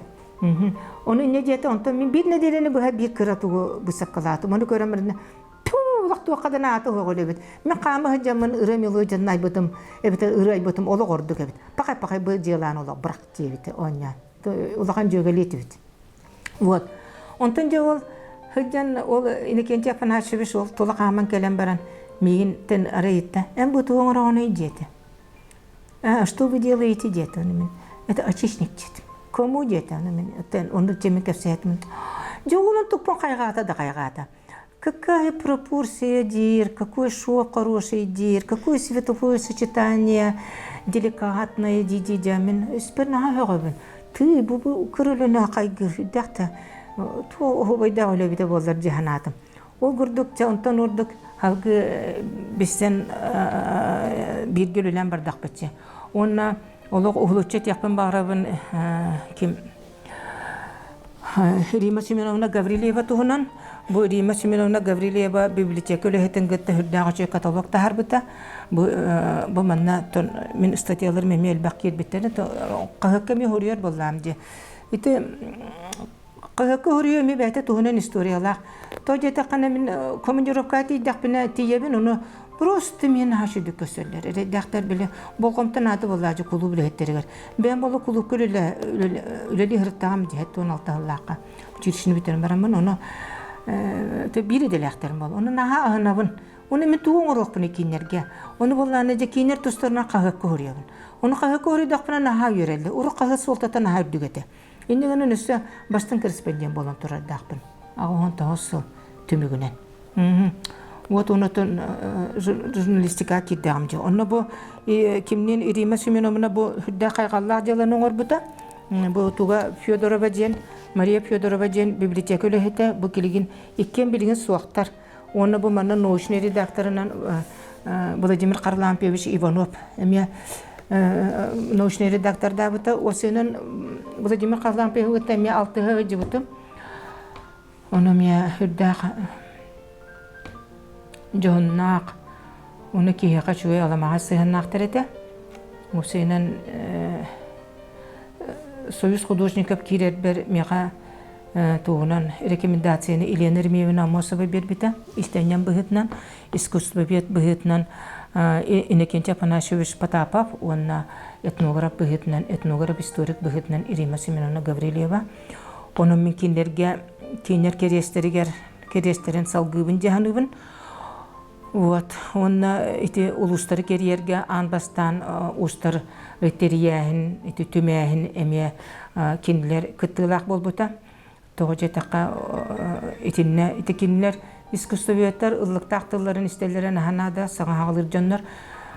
Ону инньэ диэтэ, онтон мин биир нэдиэлэни быһа биир кыра тугу быысапкалаатым. Ону көрөн баран, олох туохха да наата суох эбит. Мин хаама сылдьаммын ырыа мелодиятын айбытым, эбэтэр ырыа айбытым олох ордук эбит. Пахай-пахай бу дьыалаан олох бырах диэбитэ оонньоон. Улахан дьүөгэлии этибит. Вот. Онтон дьэ ол сылдьан ол Иннокентий Афанасьевич ол тула хааман кэлэн баран миигин арай ыйытта, эн бу тугу оҥороҕунуй диэтэ. А что вы делаете диэтэ ону мин это очистник диэтим кому диэтэ ону мин оннук дьэмин кэпсээтим дьэ уолун туппун хайҕаата да хайҕаата какая пропорция диир какой шов хороший диир какое световое сочетание деликатное дии дии мин испэр наһаа сөҕөбүн тыы бу бу кырылына хайгыр үрдээх да туох оһуобайдаах үлэбитэ буоллар дии санаатым Ол курдук, дьэ онтон ордук салгыы билсэн бииргэ үлэлээн бардахпытчы. Уонна олох уһулуччу этиэхпин баҕарабын ким Рима Семеновна Гаврильева туһунан. Бу Рима Семеновна Гаврильева библиотека үлэһитин кытта үрдээх үчүгэй каталог таһаарбыта. Бу, бу манна мин статьяларым эмиэ элбэх киирбиттэрэ. Хаһыакка эмиэ суруйар буоллаам дии. Ити Хаһыакка суруйуу эмиэ бэйэтэ туһунан историялаах. То диэтэххинэ мин командировкаҕа тиийдэхпинэ тиийэбин ону просто миэнэ наһаа үчүгүйдүк көрсөллөр. Эрэйдээхтэр били болҕомто наада буоллааччы кулууп үлэһиттэригэр. Бэйэм буолла кулуупка үлэлии сырыттаҕым дии 76 сыллаахха училищены бүтэрэн бараммын ону биир идэлээхтэрим буолла. Ону наһаа аһынабын. Ону мин тугу оҥоруохпунуй кииннэргэ? Ону буоллаҕына дьэ кииннэр тустарынан хаһыакка суруйабын. Ону хаһыакка суруйдахпына наһаа үөрэллэр. Урут хаһыат суолтата наһаа үрдүк этэ. Инньэ гынан өссө бастыҥ корреспондент буолан турардаахпын. 89 сыл түмүгүнэн. Вот онотон журналистикаҕа киирдэҕим дьэ. Онно бу кимниин Рима Семеновна бу үрдээх хайҕаллаах дьыаланы оҥорбута. Бу туга Федорова диэн, Мария Федорова диэн библиотека үлэһитэ бу килигин иккиэн билигин суохтар. Уонна бу манна научнай редакторынан Владимир Харлампьевич Иванов эмиэ научнай редактордаабыта. Осынан Владимир Харлампьевич кытта эмиэ алтыһа сылдьыбытым. Ону эмиэ үрдээх дьоһуннаах, уну киһиэхэ үчүгэй аламаҕай сыһыаннаахтар этэ. Осынан Союз художников киирэрбэр миэхэ Туһунан рекомендацияны Елена Еремеевна Аммосова биэрбитэ. Истэнньэн быһыытынан, искусствовед быһыытынан Иннокентий Афанасьевич Потапов уонна этнограф быһыытынан, этнограф-историк быһыытынан Рима Семеновна Гаврильева. Онон мин кинилэргэ кинилэр кэриэстэригэр кэриэстэрин салгыыбын дьаһаныыбын. Вот. Уонна ити улуустары кэрийэргэ аан бастаан уустар тэрийээһин, ити түмээһин эмиэ кинилэр кыттыылаах буолбута. Тоҕо диэтэххэ, итиннэ ити кинилэр искусствоведтар ыллыктаах тылларын истэллэрэ наһаа наада, саҥа хаалыыр дьоннор.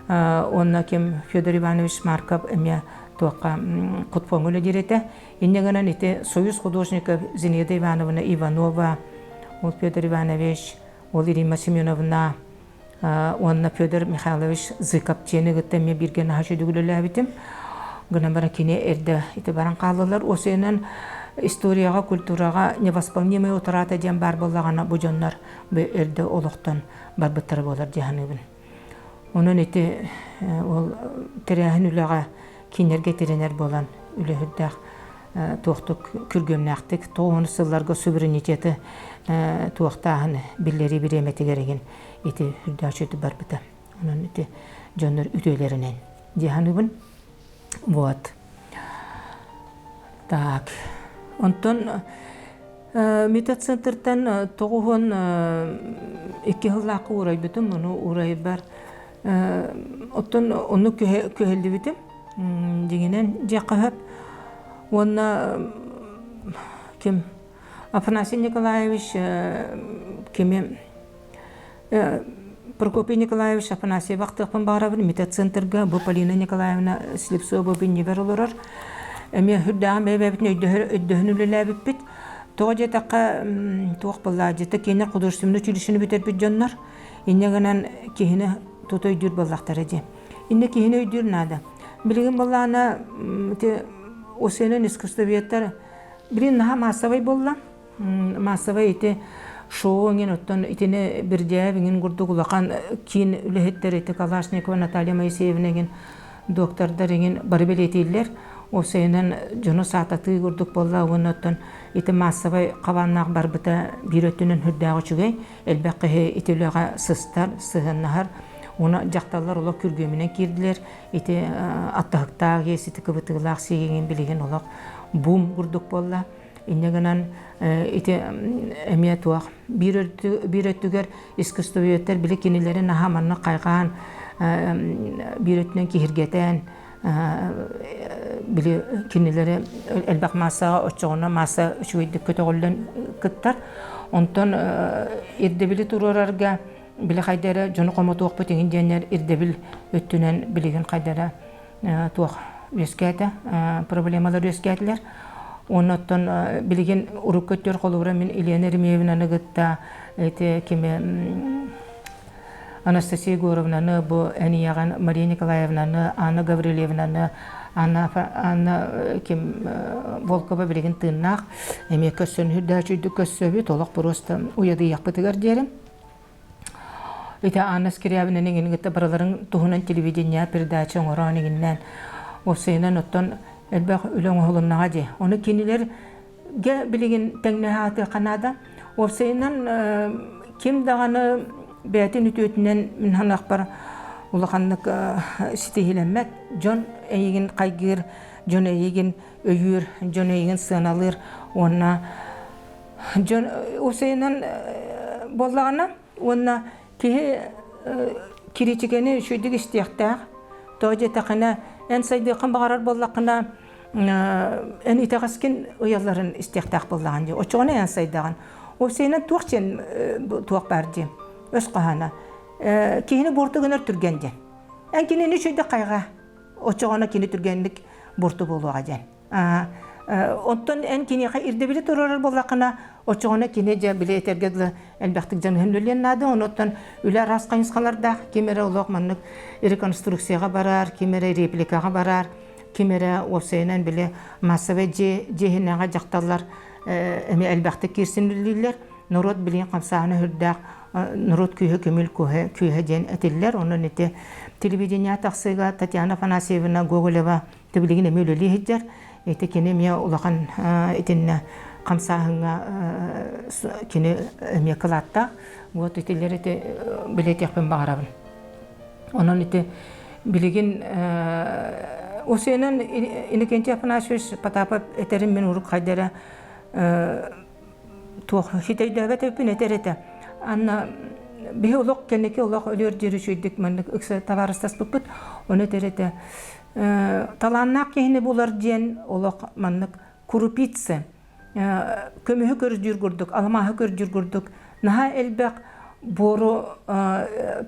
Уонна ким Федор Иванович Марков эмиэ туохха Кутфоҥҥа үлэлиир этэ. Инньэ гынан ити Союз художников Зинаида Ивановна Иванова, ол Федор Иванович, Ол Римма Семеновна уонна Федор Михайлович Зыков диэни кытта эмиэ бииргэ наһаа үчүгэй үлэлээбитим. Гынан баран кини эрдэ ити баран хааллылар. Осуйанан историяҕа, культураҕа невосполнимая утрата диэн баар буоллаҕына бу дьоннор бу эрдэ олохтон барбыттара буолар дии саныыбын. Онон ити ол тэрээһин үлэҕэ кинилэргэ тирэнэр буолан үлэһирдээх туохтук күргүөмнээхтик тоҕуһун сылларга суверенитеты туохтааһын биллэрии бириэмэтигэр игин ити үрдээччи барбыта. Онон ити дьоннор үтүөлэринэн дии саныыбын. Вот. Так. Онтон методцентртан 92 сыллаахха уурайбытым. Ону уурайбар оттон ону күһэллибитим. Дьиҥинэн дьиэххэ сөп. Уонна ким Афанасий Николаевич кими Прокопий Николаевич Афанасьев ахтыахпын баҕарабын метацентрга бу Полина Николаевна Слепцова биннибэр олорор. Эмиэ үрдээҕин бэйэ-бэйэбитин өйдөһөн үлэлээбиппит. Тоҕо диэтэххэ туох буолла дьиэтэ киэнэ художественнай училищены бүтэрбит дьоннор инньэ гынан киһини тута өйдүүр буоллахтара дии. Иннэ киһини өйдүүр наада. Билигин буоллаҕына ити ОСН искусствоведтар билигин наһаа маассабай буолла. Маассабай ити шоу иҥин оттон итини Бердяев иҥин курдук улахан киин үлэһиттэр ити Калашникова Наталья Моисеевна иҥин доктордар иҥин бары бэлиэтииллэр. Уопсайынан дьону саататыы курдук буолла уонна оттон ити маассабай хабааннаах барбыта биир өттүнэн сүрдээх үчүгэй. Элбэх киһи ити үлэҕэ сыстар, сыһыаннаһар. Уонна дьахталлар олох күргүөмүнэн киирдилэр. Ити аттаһыктаах иэс, ити кыбытыылаах сиигиҥин билигин олох бум курдук буолла. Инньэ гынан ити эмиэ туох биир биир өттүгэр искусствоведтар били кинилэри наһаа маннык хайҕаан биир өттүнэн киһиргэтэн били кинилэри элбэх маассаҕа оччоҕуна маасса үчүгэйдик көтөҕүллэн кыттар. Онтон ирдэбили туруорарга били хайда эрэ дьону хомотуохпут иҥин диэннэр ирдэбил өттүнэн билигин хайда эрэ туох үөскээтэ, проблемалар үөскээтилэр. Уонна оттон билигин урукку өттүгэр холобура мин Елена Еремеевнаны кытта ити кими Анастасия Егоровнаны, бу эн ийэҕин Мария Николаевнаны, Анна Гаврильевнаны, Анна, Анна ким Волкова билигин тыыннаах эмиэ көрсөн үрдээчүйдүк көрсөбүт, олох просто уйадыйахпытыгар диэри. Ити Анна Скрябина иҥин кытта барыларын туһунан телевидение передача оҥороон иҥиннээн уопсайынан оттон элбэх үлэ оҥоһулуннаҕа дии. Ону кинилэр гэ билигин тэҥнэһэ аатыахха наада. Уопсайынан ким даҕаны бэйэтин үтүөтүнэн мин санаахпар улаханнык ситиһиилэммэт. Дьон эйигин хайгыыр, дьон эйигин өйүүр, дьон эйигин сыаналыыр уонна дьон уопсайынан буоллаҕына уонна киһи кириитикэни үчүгэйдик истиэхтээх. Тоҕо диэтэххинэ эн сайдыаххын баҕарар буоллаххына эн итэҕэскин ыйалларын истиэхтээх буоллаҕын дии. Оччоҕуна эн сайдаҕын. Уопсайынан туох диэн туох баар дии өс хоһооно. Киһини буорту гынар түргэн диэн. Эн кинини үчүгэйдик хайҕаа. Оччоҕуна кини түргэнник буорту буолуоҕа диэн. Оттон эн киниэхэ ирдэбили туруорар буоллаххына, оччоҕуна кини дьэ били этэргэ дылы элбэхтик дьаныһан үлэлиэн наада. Онуттан үлэ араас хайысхалардаах. Ким эрэ олох маннык реконструкцияҕа барар, ким эрэ репликаҕа барар, ким эрэ уопсайынан били массовай дьиэ дьиэһинэҕэ дьахталлар эмиэ элбэхтик киирсэн үлэлииллэр. Норуот билигин хамсааһына сүрдээх норуот күүһэ көмүл күүһэ диэн этиллэр. Онон ити телевидение тахсыыга Татьяна Афанасьевна Гоголева билигин эмиэ үлэлии сылдьар. Ити кини эмиэ улахан итиннэ хамсааһыҥҥа кини эмиэ кылааттаах. Вот итилэр ити билиэтиэхпин баҕарабын. Онон ити билигин Усенан Иннокентий Афанасьевич Потапов этэрин мин урук хайда эрэ туох ситэ өйдөөбөт эбиппин этэр этэ. Анна биһи олох кэнники олох өлүөр диэри үчүгэйдик маннык ыкса табаарыстаспыппыт. Ону этэр этэ. Талааннаах киһини булар диэн олох маннык крупица көмүһү көрдүүр курдук, алмааһы көрдүүр курдук наһаа элбэх буору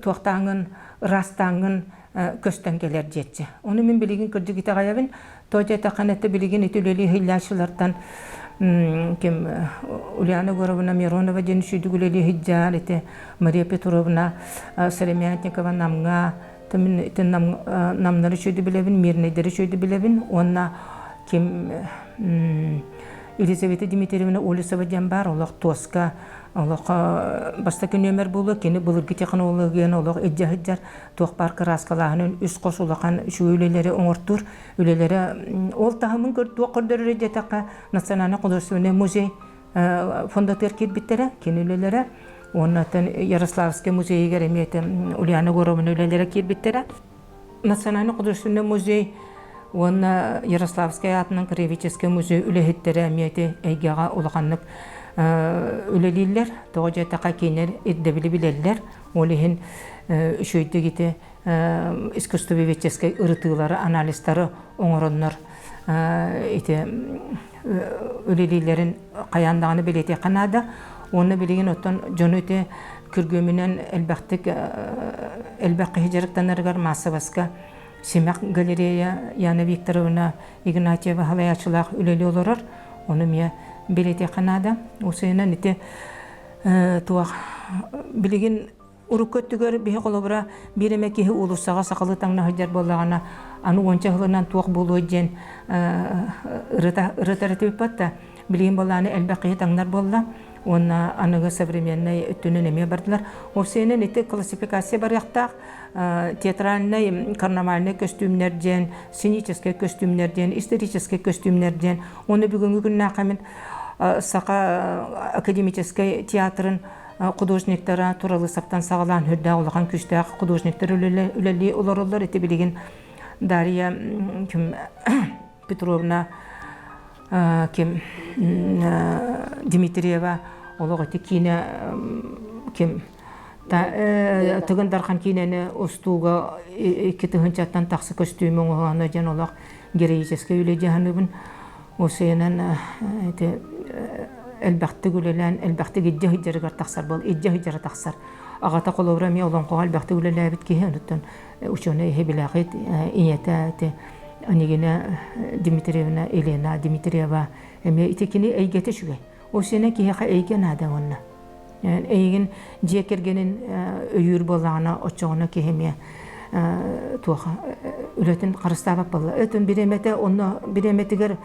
туохтааҥҥын, ыраастааҥҥын көстөн кэлэр диэччи. Ону мин билигин кырдьык итэҕэйэбин. Тоҕо диэтэххинэ это билигин ити үлэлии иһиллээччилэртэн ким Ульяна Егоровна Миронова диэн үчүгүйдүк үлэлии сылдьар, ити Мария Петровна Сыромятникова Намҥа, мин ити намнары үчүгэйдик билэбин, мирнэйдэри үчүгэйдик билэбин уонна ким Елизавета Дмитриевна Олесова диэн баар олох туоска олох бастакы нүөмэр буолуо кини былыргы технологияны олох илдьэ сылдьар туох баар кырааскалааһынын үс хос улахан үчүгэй үлэлэри оҥортуур үлэлэрэ ол таһымын туох көрдөрөр диэтэххэ Национальный художественный музей фондатыгар киирбиттэрэ кини үлэлэрэ уонна Ярославскай музейыгар эмиэ Ульяна Егоровна үлэлэрэ киирбиттэрэ Национальный художественный музей уонна Ярославскай аатынан краеведческай музей үлэһиттэрэ эмиэ ити эйгэҕэ улаханнык үлэлииллэр. Тоҕо диэтэххэ кинилэр ирдэбили билэллэр. Ол иһин үчүгэйдик ити искусствоведческай ырытыылары, анализтары оҥороннор ити үлэлииллэрин хайаан даҕаны бэлиэтиэххэ наада. Уонна билигин оттон дьону ити күргүөмүнэн элбэхтик элбэх киһи дьарыктанарыгар маассабаска Симэх галерея Яна Викторовна Игнатьева салайааччылаах үлэлии олорор. Ону эмиэ бэлиэтиэххэ наада. Усуйанан ити туох билигин Урукку өттүгэр биһи холобура биир эмэ киһи уулуссаҕа сахалыы таҥна сылдьар буоллаҕына, аны уонча сылынан туох буолуой диэн ырытар этибиппат да, билигин буоллаҕына элбэх киһи таҥнар буолла уонна аныгы современнай өттүнэн эмиэ бардылар. Уопсайынан ити классификация барыахтаах театральнай, карнавальнай көстүүмнэр диэн, сценическэй көстүүмнэр диэн, историческай көстүүмнэр диэн. Уонна бүгүҥҥү күннээххэ мин Саха академическай театрын художниктара Туралысовтан саҕалаан үрдээх улахан күүстээх художниктар үлэлии олороллор. Ити билигин Дарья Петровна ким Дмитриева олох ити киинэ ким Тыгын Дархан киинэни устууга 2 тыһыынчаттан тахса көстүүмү оҥоһооно диэн олох героическай үлэ дии саныыбын. Усуйанан ити элбэхтик үлэлээн, элбэхтик илдьэ сылдьарыгар тахсар буол, илдьэ сылдьара тахсар. Аҕата холобура эмиэ олоҥхоҕо элбэхтик үлэлээбит киһи, онуттан учуонай иһи билэҕит, ийэтэ ити Анигина Дмитриевна, Елена Дмитриева эмиэ ити кини эйгэтэ үчүгэй. Усуйанан киһиэхэ эйгэ наада уонна. Эйигин дьиэ кэргэнин өйүүр буоллаҕына, оччоҕуна киһи эмиэ туох үлэтин харыстаабат буолла. Өтөн бириэмэтэ онно бириэмэтигэр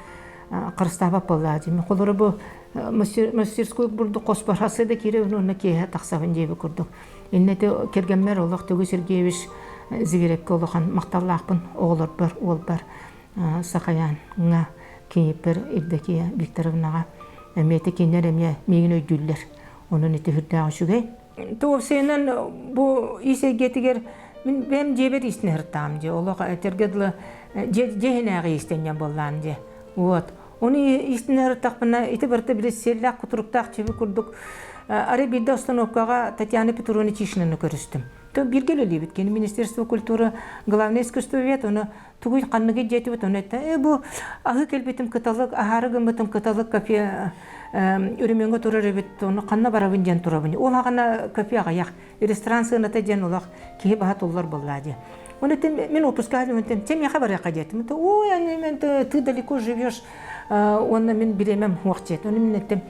харыстаабат буолла дии. Холоро бу мастерской бурдук хоспор хасыда киирэбин уонна киэһэ тахсабын диэби курдук. Иннэти кэргэммэр олох Төгү Сергеевич Зверевкэ улахан махталлаахпын оҕолорбор, уолбар Сахаяҥҥа, кийииппэр Евдокия Викторовнаҕа эмиэ ити кинилэр эмиэ миигин өйдүүллэр. Онон ити сүрдээх үчүгэй. Туопсайынан бу ис эйгэтигэр мин бэйэм дьиэбэр иистэнэ сырыттаҕым дии. Олох этэргэ дылы дьиэ иһинээҕи иистэнньэҥ буоллаҕым дии. Вот. Ону иистэнэ сырыттахпына ити барыта били сиэллээх кутуруктаах чэби курдук арай биирдэ остановкаҕа Татьяна Петровна Тишинаны көрүстүм. То бииргэ үлэлиибит. Кини Министерство культуры главный искусствовед, ону тугуй ханныгый диэтибит ону этэ э бу аһыы кэлбитим кыталык аһаары гыммытым кыталык кофе үрүмүҥҥэ турар эбит ону ханна барабын диэн турабын ол аҕана кофе аҕыйах ресторан сыаната диэн олох киһи баһа туллар буоллаа диэн Оны мен отпуска мен чэ миэхэ барыахха диэтим ой ты далеко живешь уонна мин бириэмэм суох диэт ону мин эттим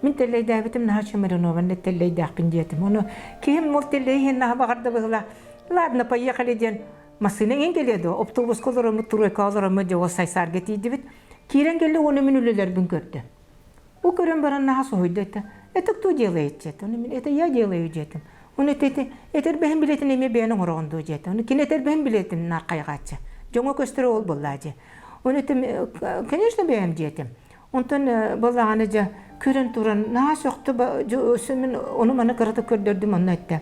мин тэллэйдээбитим наһаа чымырынобан тэллэйдээхпин диэтим ону киһим ол тэллэйиһин наһаа баҕарда быһыла ладно поехали диэн Массыына иҥэн кэлиэ дуо? Оптуобуска олороммут, тройкаҕа олороммут дьэ ол Сайсаарга тиийдибит. Киирэн кэллэ уонна мин үлэлэрбин көрдө. Бу көрөн баран наһаа соһуйда этэ. Это кто делает диэтэ. Ону мин это я делаю диэтим. Ону эти этэрбэһин билэтин эмиэ бэйэн оҥороҕун дуо диэтэ. Ону кини этэрбэһин билэтин наар хайҕааччы. Дьоҥҥо көстөрө ол буоллаа дии. Ону этим, конечно бэйэм диэтим. Онтон буоллаҕына дьэ Көрөн туран наһаа сөхтө өссө мин ону маны кыратык көрдөрдүм онно эттэ.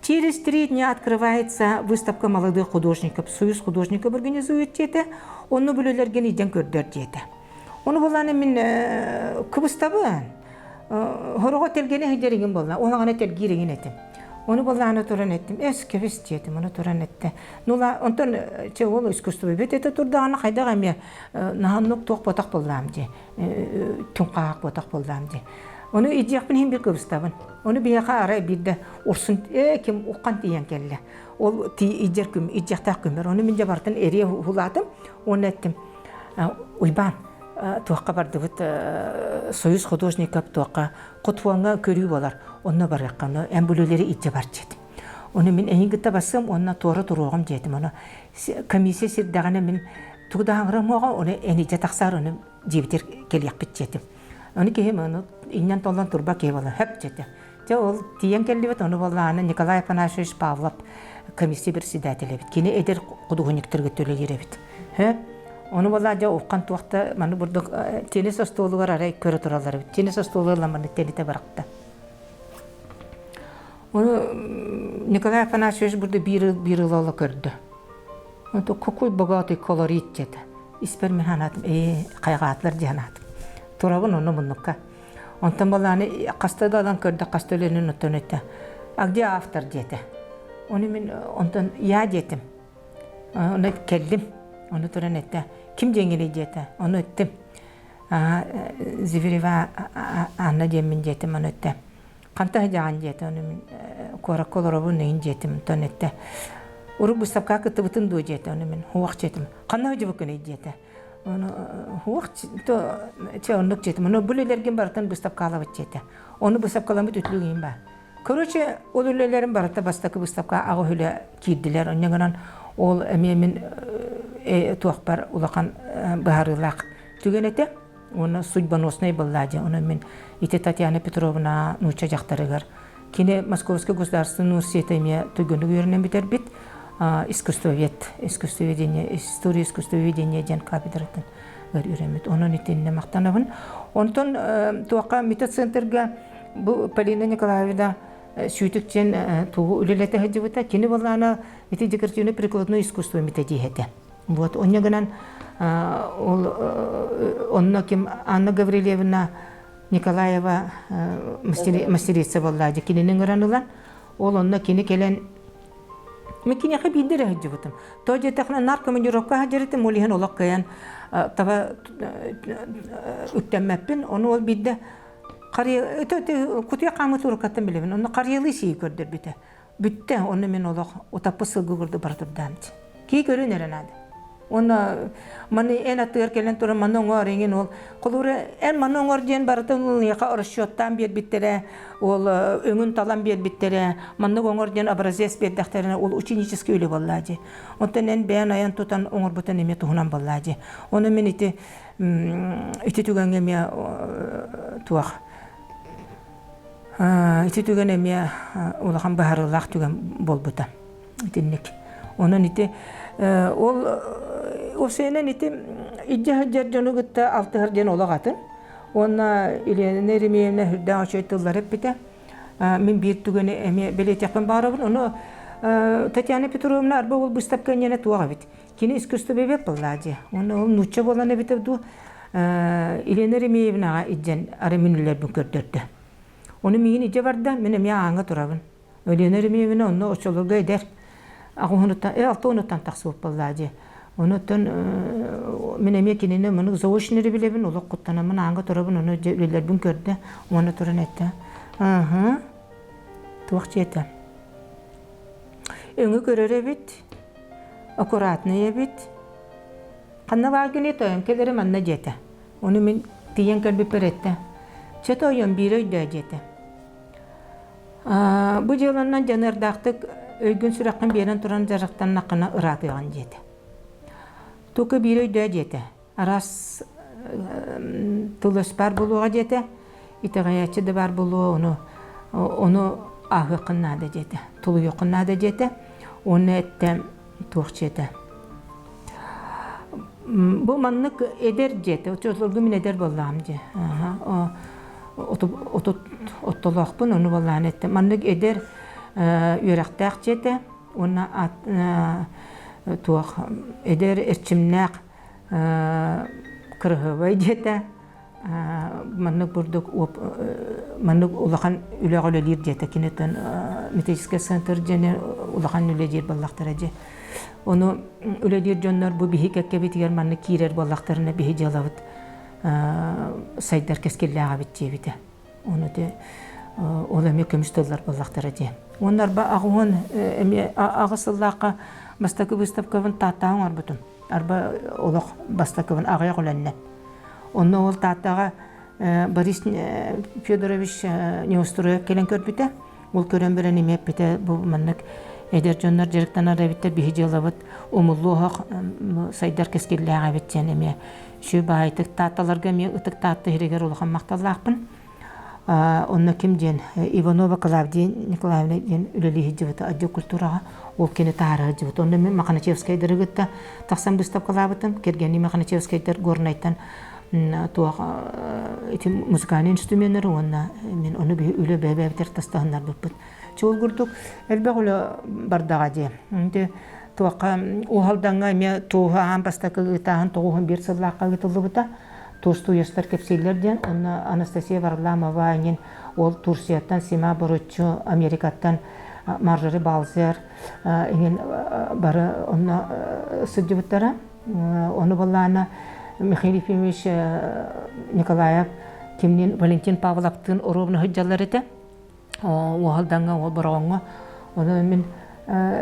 Через 3 дня открывается выставка молодых художников. Союз художников организует диэтэ. Онно бүлөлэргин иден көрдөр диэтэ. Ону булааны мин кыбыстабын. Хороҕо тэлгэни сылдьар буолла. Ол аҕана тэлгиир иҥин этим. Ону булааны туран эттим. Эс кэбис диэтим. Ону туран этте. Ну онтон че ол искусство бит это турдаҕына хайдах эмиэ наһаннук туох ботах буллаам дии. Түҥхаах ботах буллаам дии. Ону идиэхпин иһин бир кыбыстабын. Ону биһиэхэ арай биирдэ урсун ээ ким уххан тиийэн кэллэ. Ол иддьэр күм иддьэхтээх күммэр. Ону мин дьэ бартын эрие уһулаатым уонна эттим Уйбаан туохха бардыбыт Союз художников туохха Хотуоҥҥа көрүү буолар. Онно барыахха ону эн бүлүүлэри илдьэ бар диэтим. Ону мин эйигин кытта бассыам уонна туора туруоҕум диэтим. Ону комиссия сирдэҕинэ мин тугу да аҥырам ону эн илдьэ тахсаар ону дьиэбитигэр кэлиэхпит диэтим. Ону киһим ону иннэн толлон турба киһи буолан хөп диэтэ. Дьэ ол тиийэн кэллибит, ону буоллаҕына Николай Афанасьевич Павлов комиссия председателэ эбит. Кини эдэр худуоһунньуктарга төлөйөр эбит. Хөп. Ону буоллаа дьэ уххан туохта маны бурдук теннис остуолугар арай көрө тураллар эбит. Теннис остуолугар ламаны тэнитэ барахта. Ону Николай Афанасьевич бурду биир биир ыла көрдө. Онто какой богатый колорит диэтэ. Испэр мин санаатым, ээ, хайҕаатылар дии санаатым. Турабын онно муннукка. Онтон балааны хаста да ылан көрдө, хаста өлөнүн оттон этэ. А где автор диэтэ. Ону мин онтон я диэтим. Ону кэллим. Ону туран этэ. Ким диэҥҥиний диэтэ. Ону эттим. Зверева Анна диэммин диэтим, ону эттэ. Ханта сыдьаҕын диэтэ, ону мин куоракка олоробун ыйын диэтим, онтон эттэ. Урук быыстапкаҕа кыттыбытын дуо диэтэ, ону мин хуох диэтим. Ханна сылдьыбыккыный диэтэ. Ону хуох то чэ оннук диэтим. Ону бу үлэлэргин барытын быыстапкаалабыт диэтэ. Ону быыстапкаламмыт үтүлүк иһин баар. Короче, ол үлэлэрим барыта бастакы быыстапка аҕыс үлэ киирдилэр. Онньо гынан ол эмиэ мин туохпар улахан быһаарыылаах түгэн этэ. Уонна судьбоноснай буолла дии. Онон мин ити Татьяна Петровна нуучча дьахтарыгар кини Московский государственный университет эмиэ туйгуннук үөрэнэн бүтэрбит искусствовед, искусствоведение, история искусствоведения диэн кафедратын үөрэммит. Онон итиннэ махтанабын. Онтон туохха методцентрга бу Полина Николаевна сүүтүк диэн тугу үлэлэтэ сылдьыбыта. Кини буоллаана ити декоративно-прикладное искусство методиһа этэ. Вот, онньо гынан ол онно ким Анна Гаврильевна Николаева мастерица буолла кинини ыҥыран ылан ол онно кини кэлэн мен киниэхэ биирдэ эрэ сылдьыбытым. То диэтэххинэ наар командировка сылдьар этим, ол иһин олох кыайан таба үктэммэппин. Ону ол биирдэ харыйа кутуйах хаамыт уруккаттан билэбин. Онно харыйалыы сии көрдөрбүтэ. Бүттэ, онно мин олох утаппыт сылгы курдук бара турдаам дии. Кии көрүн эрэ наада. Уонна маны эн аттыгар кэлэн туран маны оҥор эҥин ол холуура эн маны оҥор диэн барытын ылыаха расчеттаан биэрбиттэрэ ол өҥүн талан биэрбиттэрэ маннык оҥор диэн образец биэрдэхтэринэ ол ученический үлэ буоллаа дии. Оттон эн бэйэн айан тутан оҥорбутун эмиэ туһунан буоллаа дии. Ону мин ити ити түгэҥҥэ эмиэ туох Ити түгэн эмиэ улахан быһаарыылаах түгэн буолбута. Итинник. Онон ити ол осенен ити илдьэ сылдьар дьону кытта алтыһар диэн олох атын. Уонна Елена Еремеевна сүрдээх үчүгэй тыллары эппитэ. Мин биир түгэни эмиэ бэлиэтиэхпин баҕарабын. Ону Татьяна Петровна арба ол быыстапка иннинэ туох эбит. Кини искусствовед буоллаа дии. Уонна ол нуучча буолан эбитэ дуу Елена Еремеевнаҕа илдьэн арай мин үлэлэрбин көрдөрдө. Ону миигин илдьэ барда, мин эмиэ ааҥҥа турабын. Елена Еремеевна онно оччолорго эдэр, аҕыһынуттан, 60-уттан тахсыбыт буоллаа дии. Онуттан мин эмиэ кинини муну заочно эрэ билэбин, олох куттанаммын ааҥҥа турабын, ону дьэ үлэлэрбин көрдө уонна туран эттэ. Аһа, туох дьиэтэ? Өҥү көрөр эбит, аккуратный эбит. Ханна бааргыный тойон кэлэри манна диэтэ. Ону мин тиийэн кэлбиппэр эттэ. Чэ тойон биири өйдөө диэтэ. Бу дьыаланнан дьаныардаахтык өйгүн-сүрэххин биэрэн туран дьарыктаннаххына ыраатыаҕын диэтэ. Тука биири өйдөө диэтэ. Араас тыл-өс баар буолуоҕа диэтэ. Итэҕэйээччи да баар буолуо, ону ону ааһыаххын наада диэтэ. Тулуйуоххун наада диэтэ. Уонна эттэ туох диэтэ. Бу маннык эдэр дьиэтэ, оччолорго мин эдэр буоллаҕым дии. Отут оттолоохпун, ону буоллаҕына эттим. Маннык эдэр үөрэхтээх дьиэтэ уонна туох эдэр эрчимнээх кыраһыабай дьиэтэ маннык бурдук маннык улахан үлэҕэ үлэлиир диэтэ киниттэн методическай центр диэни улахан үлэлиир буоллахтара дии ону үлэлиир дьоннор бу биһи кэккэбитигэр маннык киирэр буоллахтарына биһи дьыалабыт сайдар кэскиллээх эбит диэбитэ ону те ол эмиэ көмүс тыллар буоллахтара дии уонна арба аҕыһын эмиэ аҕыс сыллаахха бастакы выставкабын Тааттаҕа оҥорбутум арба олох бастакыбын аҕыйах үлэннэ Онно ол Тааттаҕа Борис Федорович Неустроев кэлэн көрбүтэ. Ол көрөн баран эмиэ эппитэ бу маннык эдэр дьоннор дьарыктанар эбиттэр биһи дьыалабыт умуллуоһах сайдар кэскиллээх эбит диэн эмиэ үчүгэй баайтык Таатталарга эмиэ ытык Таатта иһиригэр улахан махталлаахпын. Онно ким диэн Иванова Клавдия Николаевна диэн үлэлии сылдьыбыта отдел культураҕа ол кини таһаара сылдьыбыт. Онно мин Маханачевскайдары кытта тахсан быыстапкалаабытым. Кэргэним Маханачевскайдар Горнайтан туох ити музыкальный инструменнары уонна мин ону биһи үлэ бэйэ-бэйэбитигэр тастаһыннарбыппыт. Чуол курдук элбэх үлэ бардаҕа дии. Ити туохха Уһалдаҥҥа эмиэ туоһу аан бастакы ыытааһын тоҕуһун биир сыллаахха ыытыллыбыта. Туостуйастар кэпсииллэр диэн онно Анастасия Варламова иҥин ол Турцияттан Сима Боруччу, Америкаттан Маржори Балзер иҥин бары онно сылдьыбыттара. Ону былаана Михаил Ефимович Николаев кимниин Валентин Павловтыын оруобуна сылдьаллар этэ. Уоһалдаҥҥа, ол Бороҕоҥҥо. Ону мин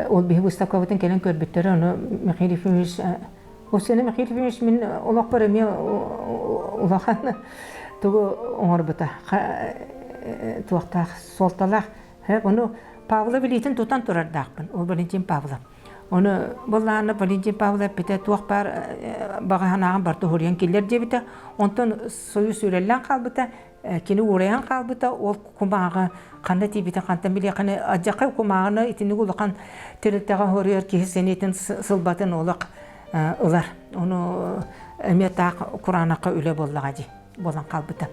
ол биһи выставкабытын кэлэн көрбүттэрэ, ону Михаил Ефимович Ол Михаил Ефимович мин олохпор эмиэ улахан тугу оҥорбута туохтаах суолталаах. Ону Павлов илиитин тутан турардаахпын, ол Валентин Павлов. Ону былаана Валентин Павлов эппитэ туох баар баҕа санааҕын барыта уһуруйан киллэр диэбитэ. Онтон Союз үрэллэн хаалбыта, кини уурайан хаалбыта, ол кумааҕы ханна тиийбитин хантан билиэххинэ алдьархай кумааҕыны итинник улахан тэрилтэҕэ хоруйар киһи сэниэтин сылбатын олох ылар. Ону эмиэ таах кураанахха үлэ буоллаҕа дии буолан хаалбыта.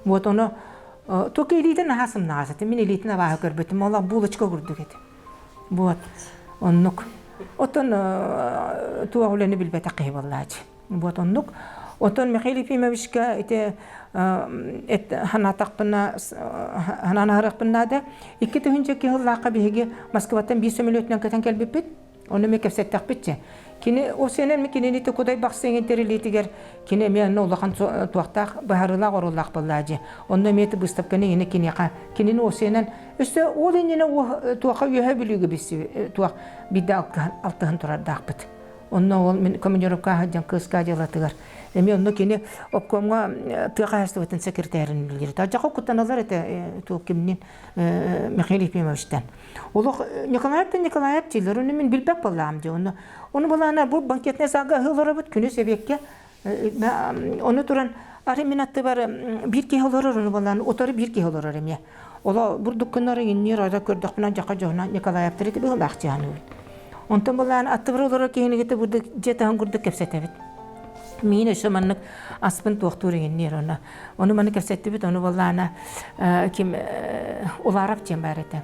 Вот ону только илиитин наһаа сымнаҕас этэ. Мин илиитин абааһы көрбүтүм. Ол булочка курдук этэ. Вот оннук. Оттон туох үлэни билбэтэх киһи буоллаачы. Вот оннук. Оттон Михаил Ефимовичка ити ханаатахпына ханаан аһарыахпын наада. 2002 сыллаахха биһиги Москваттан биир сөмөлүөтүнэн көтөн кэлбиппит. Ону эмиэ кэпсэттэхпитчэ. Кини ол сиэнэн кинини Кудай Бахсыҥын тэрилиитигэр кини эмиэ онно улахан туохтаах быһаарыылаах оруоллаах буоллаа дии. Онно эмиэ быыстапканы иҥини киниэхэ кинини ол сиэнэн өссө ол иннинэ туохха үөһэ бүлүүгэ билсибит туох биирдэ алтыһан турардаахпыт. Онно ол мин командировка сылдьан кыыска дьыалатыгар эмиэ онно кини обкомҥа тыа хаһаайыстыбатын секретарин үлэлиир. Дьаха куттаналар этэ туох кимнин Михаил Ефимовичтан. Олох Николаевтан Николаев дииллэр, ону мин билбэт буоллаҕым дии. Ону ону былаана бу банкетнай саага аһыы олоробут күнүс эбиэккэ ону туран ары мин аттыбар биир киһи олорор, ону былаан утары биир киһи олорор эмиэ. Оло бурдуккунар иҥинниир ара көрдөхпүнэ дьаха дьоһуна Николаевтар ити быһылаах дьаһаныыбын. Онтон былаан аттыбар олорор киһини кытта бурдук дьиэ таһын курдук кэпсэтэбит. Миин өссө маннык аспын туохтуур иҥинниир ону. Ону маны кэпсэттибит, ону буоллаана ким Уларов диэн баар этэ.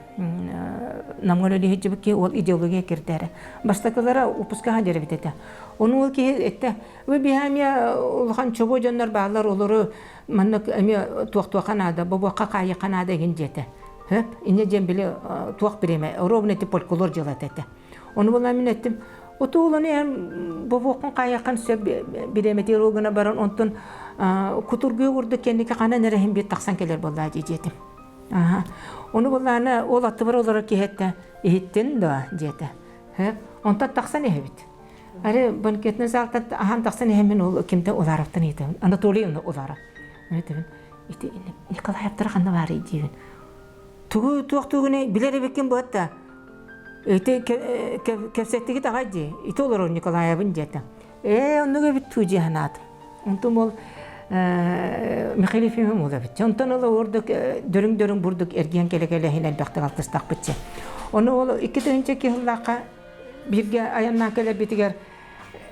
Намҥа үлэлии сылдьыбыт киһи ол идеология кирдээрэ. Бастакылара выпуска дьэрибит этэ. Ону ол киһи этте, вы биһа эмиэ улахан чобуо дьоннор бааллар, олору маннык эмиэ туохтуохха наада, бобуохха хаайыахха наада игин диэтэ. Хөп, инньэ диэн били туох бириэмэ, ровно ити фольклор дьыалата этэ. Ону буолан мин эттим, отууланы эн бобуоххун хаайыаххын сөп бириэмэтигэр ол гына баран онтон кутургуйа курдук кэнники ханан эрэ иһин биир тахсан кэлэр буоллаа дии диэтим. Аха. Ону буоллаана ол аттыбар олорор киһи этте, иһиттин да диэтэ. Хөп, онтон тахсан иһэбит. Аре банкетный залтан ахан тахсан иһэммин ол кимтэ Уларовтан ыйытабын. Анатолий Уларов. Ыйытабын. Ити Николаевтара ханна баарый диибин. Тугу туох тугуну билэр эбиккин буотта. Ити кэпсэттигит аҕай дии. Ити олорор Николаевын диэтэ. Ээ, оннук эбит туу дии санаатым. Онтум ол Михаил Ефимович ол эбит. Онтон ол ордук дөрүҥ-дөрүҥ бурдук эргийэн кэлэ-кэлэ иһин элбэхтик алтыстахпытчы. Ону ол 2002 сыллаахха бииргэ айаннаан кэлэрбитигэр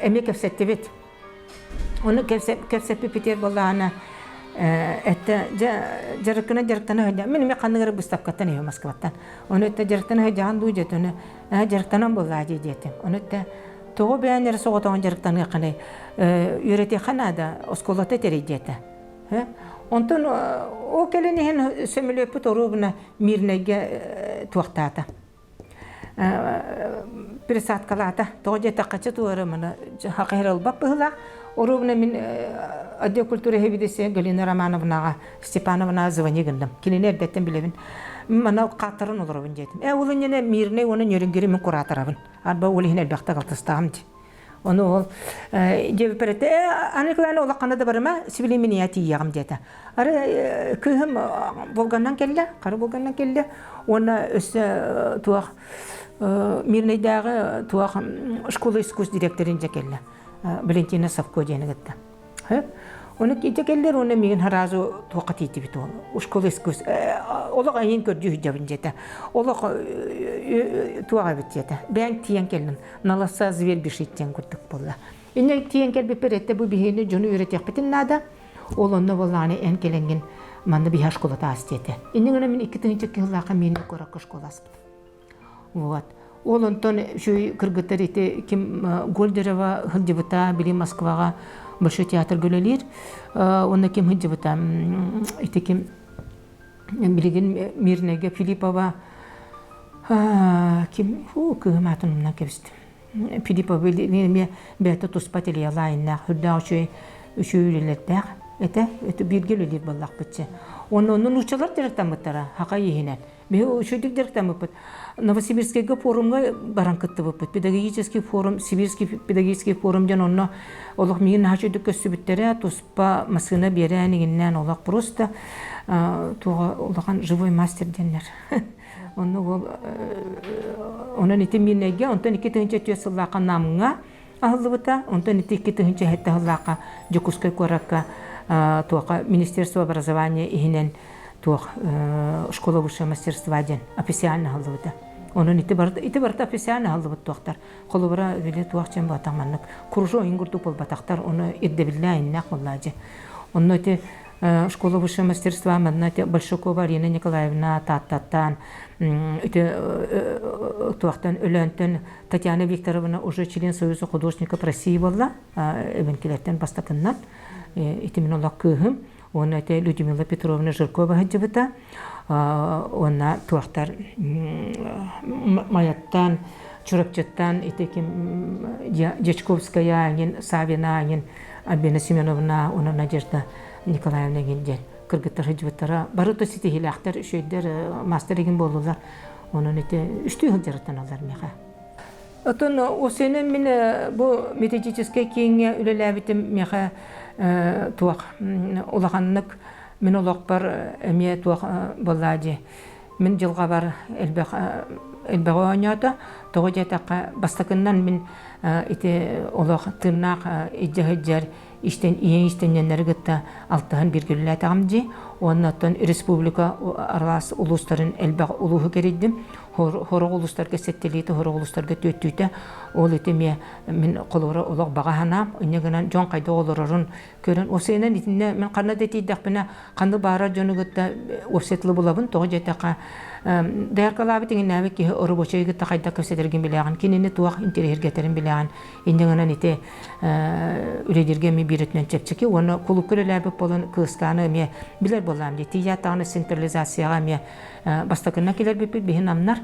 эмиэ кэпсэттибит. Ону кэпсэппиппитигэр буоллаҕына эттэ дьэ дьарыккына дьарыктана сылдьан мин эмиэ ханнык эрэ быыстапкаттан иһэ Москваттан. Ону эттэ дьарыктана сылдьаҕын дуу диэтэ ону ээ дьарыктанан буоллаа дии диэтим. Ону эттэ тоҕо бэйэн эрэ соҕотоҕун дьарыктаныаххыный үөрэтиэххэ наада оскуолата тэрий диэтэ. Онтон ол кэлин иһин сөмөлүөппүт оруобуна Мирнэйгэ туохтаата. Пересадкалаата. Тоҕо диэтэххэ чэ туора маны хахыһыр ылбат быһыылаах. Оруобуна мин отдел культуры сэбиэдиссэйэ Галина Романовнаҕа Степановнаҕа звони гынным. Кинини эрдэттэн билэбин. Мана хааттаран олоробун диэтим. Ээ ол иннинэ Мирнэй уонна Нерюнгри мин кураторабын. Арба ол иһин элбэхтик алтыстаҕым дии. Ону ол диэбиппэр этэ, ээ, Анна Николаевна олох ханна да барыма, сибилигин мин ийэ тиийиэҕим диэтэ. Ары кыыһым Волганнан кэллэ, хара Волганнан кэллэ уонна өссө туох Мирнэйдээҕи туох школа искусств директорын дьэ кэллэ. Валентина Савко диэни кытта. Оны ити кэллэр уонна миигин сразу туохха тиийдибит ол школа искусств олох эйин көрдүү сылдьабын диэтэ. Олох туох эбит диэтэ. Бэйэҥ тиийэн кэллим. На лоса зверь бежит диэн курдук буолла. Инньэ тиийэн кэлбиппэр этте бу биһиэни дьону үөрэтиэхпитин наада. Ол онно буоллаҕына эн кэлэҥҥин манна биһиэхэ школата аас диэтэ. Инньэ гынан мин 2002 сыллаахха миэнэ куоракка школа аспытым. Вот. Ол онтон үчүгэй кыргыттар ити ким Гольдерева сылдьыбыта, били Москваҕа Большой театрга үлэлиир. Онно ким сылдьыбыта? Ити ким билигин Мирнэйгэ Филиппова ким фу кыыһым аатын умнан кэбистим. Филиппова эмиэ бэйэтэ туспа телеалайыннаах, үрдээх үчүгэй үчүгэй үлэлэрдээх этэ. Бииргэ үлэлиир буоллахпытчы. Онно онно нууччалар дьарыктаммыттара, хака иһинэн. Биһи үчүгдүк дьарыктаммыппыт. Новосибирскайга форумҥа баран кыттыбыппыт. Педагогический форум, Сибирский педагогический форум диэн онно олох миигин наһаа үчүгдүк көрсүбүттэрэ, туспа массыына биэрэн иҥиннээн олох просто туоҕа улахан живой мастер диэннэр. Онно ол онон ити Миирнэйгэ, онтон 2004 сыллаахха Намҥа аһыллыбыта. Онтон ити 2007 сыллаахха Дьокуускай куоракка туоха Министерство образования иһинэн туох школа высшего мастерства диэн официально аһыллыбыта. Онон ити барыта ити барыта официально аһыллыбыт туохтар. Холобура били туох диэн буотах маннык кружок иҥ курдук буолбатахтар, ону ирдэбиллээх иннээх буоллаа дьэ. Онно ити школа высшего мастерства манна ити Большакова Арина Николаевна Тааттаттан ити туохтан Өлөөнтөн Татьяна Викторовна уже член Союза художников России буолла эбэнкилэртэн бастакыннан ити мин олох кыыһым Уонна ити Людмила Петровна Жиркова сылдьыбыта. Уонна туохтар Майаттан, Чурапчыттан ити ким Дьячковская эҥин, Савина эҥин, Альбина Семеновна уонна Надежда Николаевна эҥин диэн кыргыттар сылдьыбыттара. Бары да ситиһиилээхтэр, үчүгэйдэр, мастер игин буоллулар. Онон ити үстүү сылдьарыттаналлар миэхэ. Оттон осенен мин бу методическай кииҥҥэ үлэлээбитим миэхэ туох улаханнык мин олохпор эмиэ туох буоллаа дии. Мин дьылҕабар элбэх элбэҕи оонньоото. Тоҕо диэтэххэ бастакыннан мин ити олох тыыннаах илдьэ сылдьар истэн ийэ иистэнньэннэри кытта алтыһан бииргэ үлэлээтэҕим дии. Уонна оттон республика араас улуустарын элбэх улууһу кэрийдим. Сорох улуустарга сэттэлиитэ, сорох улуустарга түөртүүтэ. Ол ити эмиэ мин холобура олох баҕа санаам. Инньэ гынан дьон хайдах олорорун көрөн, уопсайынан итиннэ мин ханна да тиийдэхпинэ, ханна баарар дьону кытта уопсай тылы булабын. Тоҕо диэтэххэ, дояркалаабыт иҥиннээбит киһи оробуочайы кытта хайдах кэпсэтэргин билээҕин, кинини туох интэриэһиргэтэрин билээҕин. Инньэ гынан ити үлэлииргэ эмиэ биир өттүнэн чэпчэки уонна кулуупка үлэлээбит буолан кыыскааны эмиэ билэр буоллаам дии. Тиийээт даҕаны централизацияҕа эмиэ бастакыннан кэлэрбиппит биһи намнар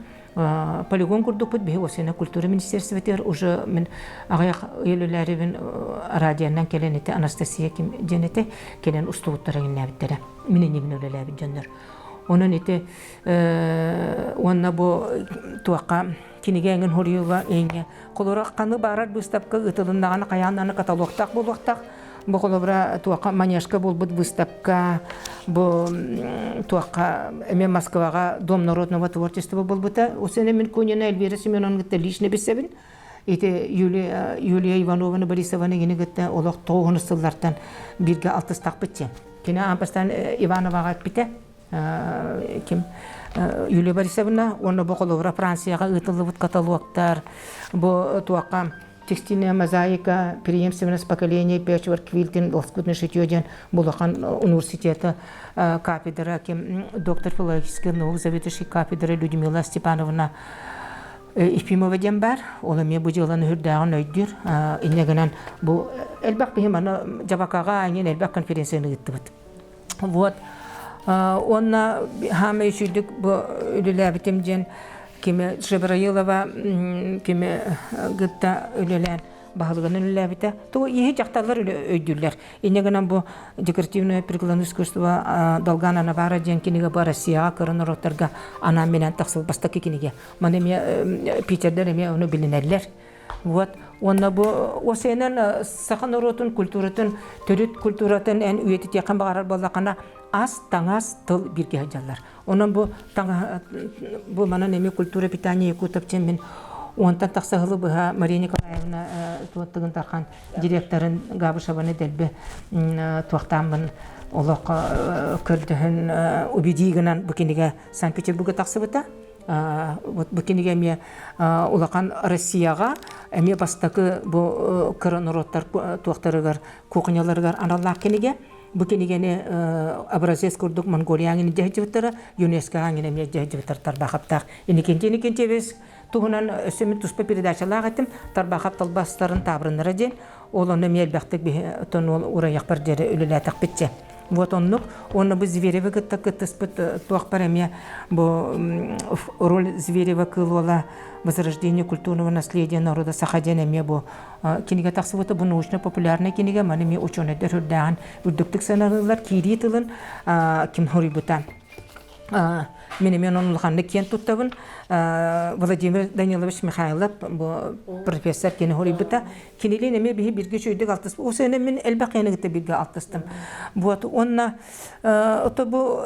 полигон курдукпут биһи осена культура министерствотыгар уже мин аҕыйах ый үлэлээрибин радионан кэлэн ити Анастасия ким диэн этэ кэлэн устубуттара иҥнээбиттэрэ мин иннибин үлэлээбит дьоннор онон ити уонна бу туохха кинигэ эҥин хоруйуга эҥҥэ Холобура, ханнык баарар быыстапка ыытылыннаҕына хайаан даҕаны каталогтаах буолуохтаах. Бу холобура туохха Манежка буолбут выставка, бу туохха эмиэ Москваҕа Дом народного творчества буолбута. Усена мин Кунина Эльвира Семеновна кытта лично билсэбин. Ити Юлия, Юлия Ивановна Борисованы кини кытта олох тоҕуһунус сыллартан бииргэ алтыстахпыт диэн. Кини аан бастаан Ивановаҕа эппитэ. ким Юлия Борисовна уонна бу холобура Францияҕа ыытыллыбыт каталогтар бу туохха Текстильная мозаика, преемственность поколений, пэтчворк квилтинг, лоскутное шитье диэн улахан университета кафедра ким доктор филологических наук заведующий кафедры Людмила Степановна Ефимова диэн баар. Ол эмиэ бу дьыаланы үрдээҕин өйдүүр. Инньэ гынан бу элбэх биһи маны Дьабакаҕа эҥин элбэх конференцияны ыыттыбыт. Вот. Уонна хаамай үчүйдүк бу үлэлээбитим диэн кими Жебраилова кими гытта үлэлээн баһылыгынан үлэлээбитэ. Тугу иһи дьахталлар өйдүүллэр. Инньэ гынан бу декоративное прикладное искусство Долгана Навара диэн кинигэ бу Россияҕа кыра норуоттарга анаан-минээн тахсыбыт бастакы кинигэ. Маны эмиэ Питердэр эмиэ ону билинэллэр. Вот. Уонна бу осенен саха норуотун культуратын, төрүт культуратын эн үйэтитиэххин баҕарар буоллаххына ас, таҥас, тыл бииргэ сылдьаллар. Онон бу таҥаһ бу манан эмиэ культура питания якутов диэн мин уонтан тахса сылы быһа Мария Николаевна Туоттыгын Тархан директорын Габышеваны дэлби туохтааммын олох көрдөһөн убедии гынан бу кинигэ Санкт-Петербурга тахсыбыта. Вот бу кинигэ эмиэ улахан Россияҕа эмиэ бастакы бу кыра норуоттар туохтарыгар кухняларыгар аналлаах кинигэ. Бу кинигэни образец курдук Монголияҕа илдьэ сылдьыбыттара, ЮНЕСКОҕа эмиэ илдьэ сылдьыбыттар Тарбахаптаах. Инникинти Инникинтиевич туһунан өссө мин туспа передачалаах этим Тарбахап талбастарын таабырыннара диэн. Ол онно эмиэ элбэхтик биһи ол урайахпар диэри үлэлээтэхпитчэ. Вот оннук. Уонна бу Зверевы кытта кыттыспыт туохпар эмиэ бу роль Зверева кыыл уола возрождение культурного наследия народа саха диэн эмиэ бу кинигэ тахсыбыта бу научно-популярный кинигэ маны эмиэ учуонайдар үрдээҕин үрдүктүк сыаналыыллар киирии тылын ким хоруйбута Мин эмиэ онон улаханнык киэн туттабын. Владимир Данилович Михайлов бу профессор кини хоруйбута. Кинилиин эмиэ биһи бирге үчүгүйдүк алтыспыт. Ол сенен мин элбэх киһини кытта бирге алтыстым. Вот уонна ото бу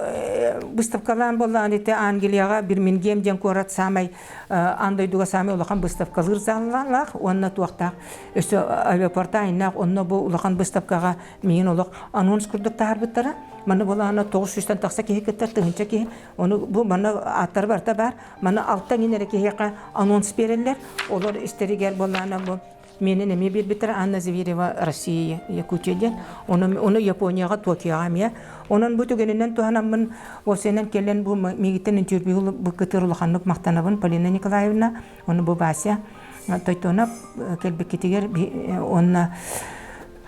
выставкалаан буоллаан ити Англияҕа Бирмингем диэн куорат саамай аан дойдуга саамай улахан выставкалыыр заллаах уонна туохтаах өссө авиапорта айнаах онно бу улахан выставкаҕа миигин олох анонс курдук таһаарбыттара. Манна буолаана 900-тэн тахса киһи кыттар, тыһыынча киһи. Ону бу манна ааттара барыта баар. Манна алта иҥин эрэ киһиэхэ анонс биэрэллэр. Олор истэригэр буоллаана бу миэнин эмиэ биэрбиттэрэ Анна Зверева Россия Якутия диэн. Ону, ону Японияҕа, Токиоҕа эмиэ. Онон бу түгэнинэн туһанаммын осенен кэлэн бу миигиттэн интервью бу кытыр улаханнык махтанабын Полина Николаевна, ону бу Вася Тойтонов кэлбиккитигэр уонна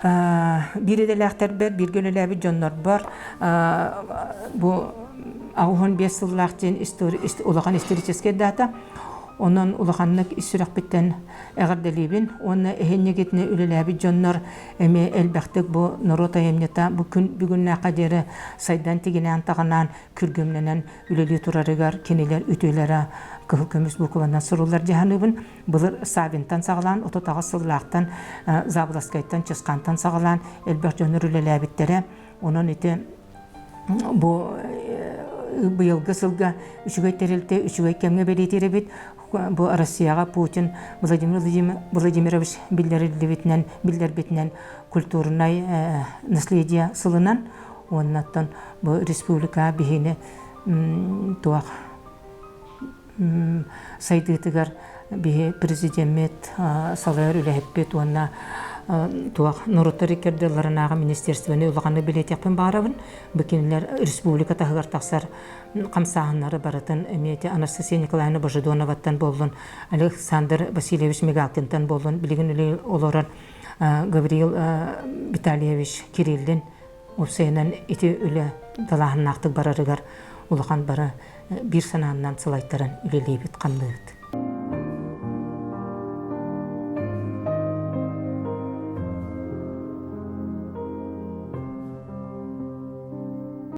биир идэлээхтэрбэр, бииргэ үлэлээбит дьоннорбор бу 85 сыллаах диэн улахан историческай дата. Онон улаханнык ис сүрэхпиттэн эҕэрдэлиибин уонна эһинньигитинэ үлэлээбит дьоннор эмиэ элбэхтик бу норуот айымньыта бу күн бүгүннээххэ диэри сайдан тигинээн таҕынаан күргүмнэнэн үлэлии турарыгар кинилэр үтүөлэрэ кыһыл көмүс буукубанан суруллар дии саныыбын. Былыр Савинтан саҕалаан, 38 сыллаахтан Заболоцкайтан, Чысхаантан саҕалаан элбэх дьоннор үлэлээбиттэрэ. Онон ити бу быйылгы сылга үчүгэй тэрилтэ үчүгэй кэмҥэ бэлиэтиир эбит. Бу Россияҕа Путин Владимир Владимирович биллэриллибитинэн, биллэрбитинэн культурнай наследие сылынан уонна оттон бу республика биһини туох сайдыытыгар биһи президеммит салайар үлэһиппит уонна туох норуоттар иккэрдэллэринааҕы министерствоны улаханнык билиэтиэхпин баҕарабын. Бу кинилэр республика таһыгар тахсар хамсааһыннары барытын эмиэ ити Анастасия Николаевна Божедоноваттан буоллун, Александр Васильевич Мигалкинтан буоллун, билигин үлэ олорор Гавриил Витальевич Кириллин уопсайынан ити үлэ далааһыннаахтык барарыгар улахан бары биир санааннан салайтаран үлэлиибит-хамныыбыт.